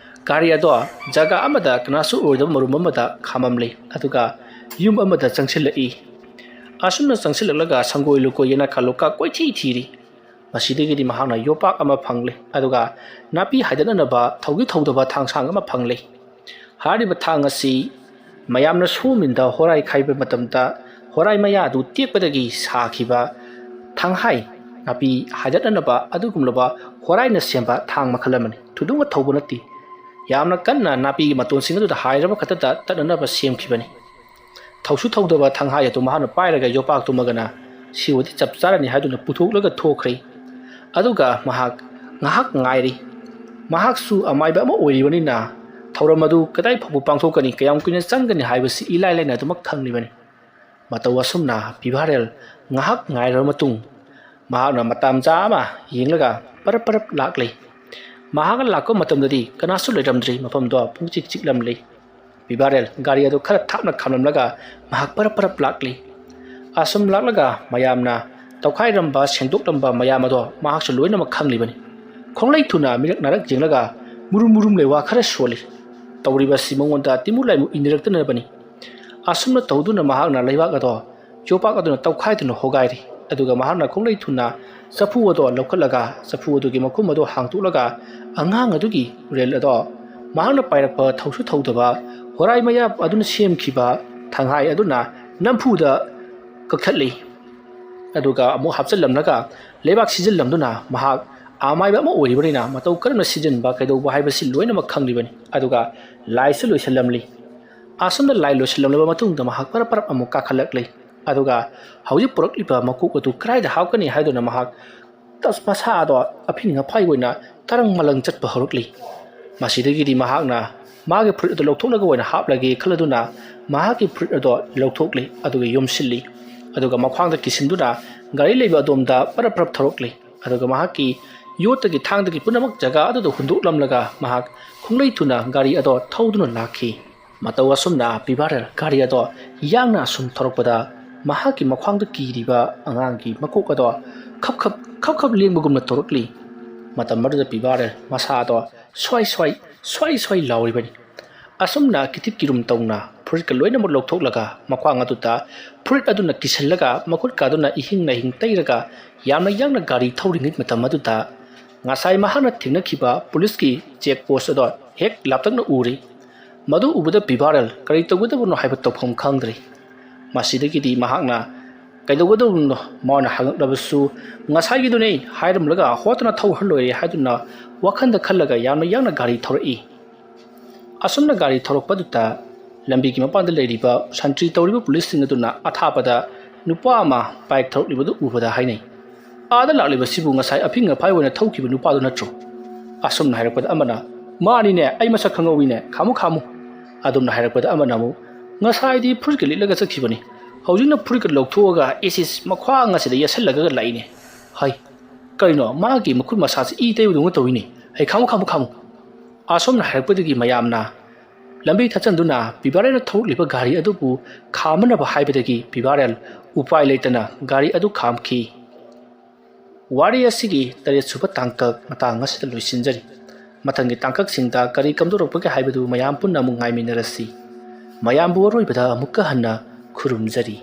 ꯒꯥꯔꯤ ꯑꯗꯣ ꯖꯒꯥ ꯑꯃꯗ ꯀꯅꯥꯁꯨ ꯑꯣꯏꯗꯕ ꯃꯔꯨꯝ ꯑꯃꯗ ꯈꯥꯝꯃꯝꯂꯤ, ꯑꯗꯨꯒ ꯌꯨꯝ ꯑꯃꯗ ꯆꯪꯁꯤꯜꯂꯛꯏ꯫ ꯑꯁꯨꯝꯅ ꯆꯪꯁꯤꯜꯂꯛꯂꯒ ꯁꯪꯒꯣꯏ ꯂꯨꯀꯣꯏ ꯌꯦꯅꯈꯥ ꯂꯣꯀꯥ ꯀꯣꯏꯊꯤ ꯊꯤꯔꯤ꯫ ꯃꯁꯤꯗꯒꯤꯗꯤ ꯃꯍꯥꯛꯅ ꯌꯣꯄꯥꯛ ꯑꯃ ꯐꯪꯂꯦ, ꯑꯗꯨꯒ ꯅꯥꯄꯤ ꯍꯥꯏꯗꯠꯅꯅꯕ ꯊꯧꯒꯤ ꯊꯧꯗꯕ ꯊꯥꯡꯁꯥꯡ ꯑꯃ ꯐꯪꯂꯦ꯫ ꯍꯥꯏꯔꯤꯕ ꯊꯥꯡ ꯑꯁꯤ ꯃꯌꯥꯝꯅ ꯁꯣꯝꯕꯤꯟꯗ ꯍꯣꯔꯥꯏ ꯈꯥꯏꯕ ꯃꯇꯝꯗ ꯍꯣꯔꯥꯏ ꯃꯌꯥ ꯑꯗꯨ ꯇꯦꯛꯄꯗꯒꯤ ꯁꯥꯈꯤꯕ ꯊꯥꯡꯍꯥꯏ, ꯅꯥꯄꯤ ꯍꯥꯏꯗꯠꯅꯅꯕ ꯑꯗꯨꯒꯨꯝꯂꯕ ꯍꯣꯔꯥꯏꯅ ꯁꯦꯝꯕ ꯊꯥꯡ ꯃꯈꯜ ꯑꯃꯅꯤ꯫ ꯊꯨꯗꯣꯛꯅ ꯊꯧꯕ ꯅꯠꯇꯦ꯫ ꯌꯥꯝꯅ ꯀꯟꯅ ꯅꯥꯄꯤꯒꯤ ꯃꯇꯣꯟꯁꯤꯡ ꯑꯗꯨꯗ ꯍꯥꯏꯔꯕ ꯈꯛꯇꯗ ꯇꯠꯅꯅꯕ ꯁꯦꯝꯈꯤꯕꯅꯤ꯫ ꯊꯧꯁꯨ ꯊꯧꯗꯕ ꯊꯥꯡꯍꯥꯏ ꯑꯗꯨ ꯃꯍꯥꯛꯅ ꯄꯥꯏꯔꯒ ꯌꯣꯄꯥꯛꯇꯨꯃꯒꯅ "ꯁꯤꯕꯨꯗꯤ ꯆꯞ ꯆꯥꯔꯅꯤ" ꯍꯥꯏꯗꯨꯅ ꯄꯨꯊꯣꯛꯂꯒ ꯊꯣꯛꯈ꯭ꯔꯦ꯫ ꯑꯗꯨꯒ ꯃꯍꯥꯛ ꯉꯥꯏꯍꯥꯛ ꯉꯥꯏꯔꯤ꯫ ꯃꯍꯥꯛꯁꯨ ꯑꯃꯥꯏꯕ ꯑꯃ ꯑꯣꯏꯔꯤꯕꯅꯤꯅ ꯊꯧꯔꯝ ꯑꯗꯨ ꯀꯗꯥꯏ ꯐꯥꯎꯕ ꯄꯥꯡꯊꯣꯛꯀꯅꯤ, ꯀꯌꯥꯝ ꯀꯨꯏꯅ ꯆꯪꯒꯅꯤ ꯍꯥꯏꯕꯁꯤ ꯏꯂꯥꯏ ꯂꯥꯏꯅ ꯑꯗꯨꯃꯛ ꯈꯪꯂꯤꯕꯅꯤ꯫ ꯃꯇꯧ ꯑꯁꯨꯝꯅ ꯚꯤꯚꯥꯔꯦꯜ ꯉꯥꯏꯍꯥꯛ ꯉꯥꯏꯔꯕ ꯃꯇꯨꯡ ꯃꯍꯥꯛꯅ ꯃꯇꯝ ꯆꯥ ꯑꯃ ꯌꯦꯡꯂꯒ ꯄꯔꯞ ꯄꯔꯞ ꯂꯥꯛꯂꯦ꯫ ꯃꯍꯥꯛꯅ ꯂꯥꯛꯄ ꯃꯇꯝꯗꯗꯤ ꯀꯅꯥꯁꯨ ꯂꯩꯔꯝꯗ꯭ꯔꯤ, ꯃꯐꯝꯗꯣ ꯄꯨꯡꯆꯤꯛ ꯆꯤꯛꯂꯝꯂꯦ꯫ ꯚꯤꯚꯥꯔꯦꯜ ꯒꯥꯔꯤ ꯑꯗꯨ ꯈꯔ ꯊꯥꯞꯅ ꯈꯥꯝꯂꯝꯂꯒ ꯃꯍꯥꯛ ꯄꯔꯞ ꯄꯔꯞ ꯂꯥꯛꯂꯤ꯫ ꯑꯁꯨꯝ ꯂꯥꯛꯂꯒ ꯃꯌꯥꯝꯅ ꯇꯧꯈꯥꯏꯔꯝꯕ, ꯁꯦꯡꯗꯣꯛꯂꯝꯕ ꯃꯌꯥꯝ ꯑꯗꯣ ꯃꯍꯥꯛꯁꯨ ꯂꯣꯏꯅꯃꯛ ꯈꯪꯂꯤꯕꯅꯤ꯫ ꯈꯣꯡꯂꯩ ꯊꯨꯅ ꯃꯤꯔꯛ ꯅꯥꯔꯛ ꯌꯦꯡꯂꯒ ꯃꯨꯔꯨꯝ ꯃꯨꯔꯨꯝ ꯂꯩꯋꯥ ꯈꯔ ꯁꯣꯜꯂꯤ꯫ ꯇꯧꯔꯤꯕ ꯑꯁꯤ ꯃꯉꯣꯟꯗ ꯇꯤꯃꯨ ꯂꯥꯏꯃꯨ ꯏꯟꯅꯔꯛꯇꯅꯕꯅꯤ꯫ ꯑꯁꯨꯝꯅ ꯇꯧꯗꯨꯅ ꯃꯍꯥꯛꯅ ꯂꯩꯕꯥꯛ ꯑꯗꯣ ꯌꯣꯄꯥꯛ ꯑꯗꯨꯅ ꯇꯧꯈꯥꯏꯗꯨꯅ ꯍꯣꯒꯥꯏꯔꯤ꯫ ꯑꯗꯨꯒ ꯃꯍꯥꯛꯅ ꯈꯣꯡꯂꯩ ꯊꯨꯅ ꯆꯐꯨ ꯑꯗꯣ ꯂꯧꯈꯠꯂꯒ ꯆꯐꯨ ꯑꯗꯨꯒꯤ ꯃꯈꯨꯝ ꯑꯗꯨ ꯍꯥꯡꯗꯣꯛꯂꯒ ꯑꯉꯥꯡ ꯑꯗꯨꯒꯤ ꯎꯔꯦꯜ ꯑꯗꯣ ꯃꯍꯥꯛꯅ ꯄꯥꯏꯔꯛꯄ ꯊꯧꯁꯨ ꯊꯧꯗꯕ ꯍꯣꯔꯥꯏ ꯃꯌꯥ ꯑꯗꯨꯅ ꯁꯦꯝꯈꯤꯕ ꯊꯪꯍꯥꯏ ꯑꯗꯨꯅ ꯅꯝꯐꯨꯗ ꯀꯛꯊꯠꯂꯤ꯫ ꯑꯗꯨꯒ ꯑꯃꯨꯛ ꯍꯥꯞꯆꯤꯜꯂꯝꯂꯒ ꯂꯩꯕꯥꯛ ꯁꯤꯖꯤꯜꯂꯝꯗꯨꯅ ꯃꯍꯥꯛ ꯑꯃꯥꯏꯕ ꯑꯃ ꯑꯣꯏꯔꯤꯕꯅꯤꯅ ꯃꯇꯧ ꯀꯔꯝꯅ ꯁꯤꯖꯤꯟꯕ ꯀꯩꯗꯧꯕ ꯍꯥꯏꯕꯁꯤ ꯂꯣꯏꯅꯃꯛ ꯈꯪꯂꯤꯕꯅꯤ꯫ ꯑꯗꯨꯒ ꯂꯥꯏꯁꯨ ꯂꯣꯏꯁꯤꯜꯂꯝꯂꯤ꯫ ꯑꯁꯨꯝꯅ ꯂꯥꯏ ꯂꯣꯏꯁꯤꯜꯂꯝꯂꯕ ꯃꯇꯨꯡꯗ ꯃꯍꯥꯛ ꯄꯔꯞ ꯄꯔꯞ ꯑꯃꯨꯛ ꯀꯥꯈꯠꯂꯛꯂꯤ꯫ ꯑꯗꯨꯒ ꯍꯧꯖꯤꯛ ꯄꯨꯔꯛꯂꯤꯕ ꯃꯀꯣꯛ ꯑꯗꯨ ꯀꯗꯥꯏꯗ ꯍꯥꯞꯀꯅꯤ ꯍꯥꯏꯗꯨꯅ ꯃꯍꯥꯛ ꯇꯁ ꯃꯁꯥ ꯑꯗꯣ ꯑꯐꯤꯡ ꯑꯐꯥꯏ ꯑꯣꯏꯅ ꯇꯔꯪ ꯃꯂꯪ ꯆꯠꯄ ꯍꯧꯔꯛꯂꯤ꯫ ꯃꯁꯤꯗꯒꯤꯗꯤ ꯃꯍꯥꯛꯅ ꯃꯥꯒꯤ ꯐꯨꯔꯤꯠ ꯑꯗꯨ ꯂꯧꯊꯣꯛꯂꯒ ꯑꯣꯏꯅ ꯍꯥꯞꯂꯒꯦ ꯈꯜꯂꯗꯨꯅ ꯃꯍꯥꯛꯀꯤ ꯐꯨꯔꯤꯠ ꯑꯗꯣ ꯂꯧꯊꯣꯛꯂꯤ꯫ ꯑꯗꯨꯒ ꯌꯣꯝꯁꯤꯜꯂꯤ꯫ ꯑꯗꯨꯒ ꯃꯈ꯭ꯋꯥꯡꯗ ꯀꯤꯁꯤꯟꯗꯨꯅ ꯒꯥꯔꯤ ꯂꯩꯕ ꯑꯗꯣꯝꯗ ꯄꯔꯞ ꯄꯔꯞ ꯊꯧꯔꯛꯂꯤ꯫ ꯑꯗꯨꯒ ꯃꯍꯥꯛꯀꯤ ꯌꯣꯠꯇꯒꯤ ꯊꯥꯡꯗꯒꯤ ꯄꯨꯝꯅꯃꯛ ꯖꯒꯥ ꯑꯗꯨꯗ ꯍꯨꯟꯗꯣꯛꯂꯝꯂꯒ ꯃꯍꯥꯛ ꯈꯣꯡꯂꯩ ꯊꯨꯅ ꯒꯥꯔꯤ ꯑꯗꯣ ꯊꯧꯗꯨꯅ ꯂꯥꯛꯈꯤ꯫ ꯃꯇꯧ ꯑꯁꯨꯝꯅ ꯄꯤꯕꯥꯔꯦꯜ ꯒꯥꯔꯤ ꯑꯗꯣ ꯌꯥꯡꯅ ꯑꯁꯨꯝ ꯊꯧꯔꯛꯄꯗ ꯃꯍꯥꯛꯀꯤ ꯃꯈ꯭ꯋꯥꯡꯗ ꯀꯤꯔꯤꯕ ꯑꯉꯥꯡꯒꯤ ꯃꯀꯣꯛ ꯑꯗꯣ ꯈꯞ ꯈꯞ ꯈꯞ ꯈꯞ ꯂꯦꯡꯕꯒꯨꯝꯅ ꯇꯧꯔꯛꯂꯤ꯫ ꯃꯇꯝ ꯑꯗꯨꯗ ꯄꯤꯕꯥꯔꯦꯜ ꯃꯁꯥ ꯑꯗꯣ ꯁ꯭ꯋꯥꯏ ꯁ꯭ꯋꯥꯏ ꯁ꯭ꯋꯥꯏ ꯁ꯭ꯋꯥꯏ ꯂꯥꯎꯔꯤꯕꯅꯤ꯫ ꯑꯁꯨꯝꯅ ꯀꯤꯊꯤꯛ ꯀꯤꯔꯨꯝ ꯇꯧꯅ ꯐꯨꯔꯤꯠꯀ ꯂꯣꯏꯅꯃꯛ ꯂꯧꯊꯣꯛꯂꯒ ꯃꯈ꯭ꯋꯥꯡ ꯑꯗꯨꯗ ꯐꯨꯔꯤꯠ ꯑꯗꯨꯅ ꯀꯤꯁꯤꯜꯂꯒ ꯃꯈꯨꯠꯀ ꯑꯗꯨꯅ ꯏꯍꯤꯡ ꯅꯥꯍꯤꯡ ꯇꯩꯔꯒ ꯌꯥꯝꯅ ꯌꯥꯡꯅ ꯒꯥꯔꯤ ꯊꯧꯔꯤꯉꯩ ꯃꯇꯝ ꯑꯗꯨꯗ ꯉꯁꯥꯏ ꯃꯍꯥꯛꯅ ꯊꯦꯡꯅꯈꯤꯕ ꯄꯨꯂꯤꯁꯀꯤ ꯆꯦꯛ ꯄꯣꯁ ꯑꯗꯣ ꯍꯦꯛ ꯂꯥꯞꯇꯛꯅ ꯎꯔꯤ꯫ ꯃꯗꯨ ꯎꯕꯗ ꯄꯤꯕꯥꯔꯦꯜ ꯀꯔꯤ ꯇꯧꯒꯗꯕꯅꯣ ꯍꯥꯏꯕ ꯇꯧꯐꯝ ꯈꯪꯗ꯭ꯔꯤ꯫ ꯃꯁꯤꯗꯒꯤꯗꯤ ꯃꯍꯥꯛꯅ ꯀꯩꯗꯧꯒꯗꯕꯅꯣ ꯃꯥꯅ ꯍꯪꯉꯛꯂꯕꯁꯨ ꯉꯁꯥꯏꯒꯤꯗꯨꯅꯤ ꯍꯥꯏꯔꯝꯂꯒ ꯍꯣꯠꯇꯅ ꯊꯧꯈ꯭ꯔ ꯂꯣꯏꯔꯦ ꯍꯥꯏꯗꯨꯅ ꯋꯥꯈꯜꯗ ꯈꯜꯂꯒ ꯌꯥꯝꯅ ꯌꯥꯡꯅ ꯒꯥꯔꯤ ꯊꯧꯔꯛꯏ꯫ ꯑꯁꯨꯝꯅ ꯒꯥꯔꯤ ꯊꯧꯔꯛꯄꯗꯨꯗ ꯂꯝꯕꯤꯒꯤ ꯃꯄꯥꯟꯗ ꯂꯩꯔꯤꯕ ꯁꯟꯇ꯭ꯔꯤ ꯇꯧꯔꯤꯕ ꯄꯨꯂꯤꯁꯁꯤꯡ ꯑꯗꯨꯅ ꯑꯊꯥꯞꯄꯗ ꯅꯨꯄꯥ ꯑꯃ ꯕꯥꯏꯛ ꯊꯧꯔꯛꯂꯤꯕꯗꯨ ꯎꯕꯗ ꯍꯥꯏꯅꯩ, "ꯑꯥꯗ ꯂꯥꯛꯂꯤꯕꯁꯤꯕꯨ ꯉꯁꯥꯏ ꯑꯐꯤꯡ ꯑꯐꯥꯏ ꯑꯣꯏꯅ ꯊꯧꯈꯤꯕ ꯅꯨꯄꯥꯗꯨ ꯅꯠꯇ꯭ꯔꯣ?" ꯑꯁꯨꯝꯅ ꯍꯥꯏꯔꯛꯄꯗ ꯑꯃꯅ, "ꯃꯥꯅꯤꯅꯦ, ꯑꯩ ꯃꯁꯛ ꯈꯪꯍꯧꯋꯤꯅꯦ, ꯈꯥꯝꯃꯨ ꯈꯥꯝꯃꯨ"꯫ ꯑꯗꯨꯝꯅ ꯍꯥꯏꯔꯛꯄꯗ ꯑꯃꯅ ꯑꯃꯨꯛ, "ꯉꯁꯥꯏꯗꯤ ꯐꯨꯔꯤꯠꯀ ꯂꯤꯠꯂꯒ ꯆꯠꯈꯤꯕꯅꯤ, ꯍꯧꯖꯤꯛꯅ ꯐꯨꯔꯤꯠꯀ ꯂꯧꯊꯣꯛꯑꯒ ꯏꯁ ꯏꯁ ꯃꯈ꯭ꯋꯥꯡ ꯑꯁꯤꯗ ꯌꯦꯠꯁꯜꯂꯒ ꯂꯥꯛꯏꯅꯦ꯫ ꯍꯩ, ꯀꯩꯅꯣ ꯃꯥꯒꯤ ꯃꯈꯨꯠ ꯃꯁꯥꯁꯤ ꯏ ꯇꯩꯕꯗꯧꯅ ꯇꯧꯏꯅꯦ꯫ ꯍꯩ, ꯈꯥꯝꯃꯨ ꯈꯥꯝꯃꯨ ꯈꯥꯝꯃꯨ"꯫ ꯑꯁꯨꯝꯅ ꯍꯥꯏꯔꯛꯄꯗꯒꯤ ꯃꯌꯥꯝꯅ ꯂꯝꯕꯤ ꯊꯠꯆꯟꯗꯨꯅ ꯄꯤꯕꯥꯔꯦꯜꯅ ꯊꯧꯔꯛꯂꯤꯕ ꯒꯥꯔꯤ ꯑꯗꯨꯕꯨ ꯈꯥꯝꯃꯅꯕ ꯍꯥꯏꯕꯗꯒꯤ ꯄꯤꯕꯥꯔꯦꯜ ꯎꯄꯥꯏ ꯂꯩꯇꯅ ꯒꯥꯔꯤ ꯑꯗꯨ ꯈꯥꯝꯈꯤ꯫ ꯋꯥꯔꯤ ꯑꯁꯤꯒꯤ ꯇꯔꯦꯠꯁꯨꯕ ꯇꯥꯡꯀꯛ ꯃꯇꯥꯡ ꯑꯁꯤꯗ ꯂꯣꯏꯁꯤꯟꯖꯔꯤ꯫ ꯃꯊꯪꯒꯤ ꯇꯥꯡꯀꯛꯁꯤꯡꯗ ꯀꯔꯤ ꯀꯝꯗꯧꯔꯛꯄꯒꯦ ꯍꯥꯏꯕꯗꯨ ꯃꯌꯥꯝ ꯄꯨꯟꯅ ꯑꯃꯨꯛ ꯉꯥꯏꯃꯤꯟꯅꯔꯁꯤ꯫ ꯃꯌꯥꯝꯕꯨ ꯑꯔꯣꯏꯕꯗ ꯑꯃꯨꯛꯀ ꯍꯟꯅ ꯈꯨꯔꯨꯝꯖꯔꯤ꯫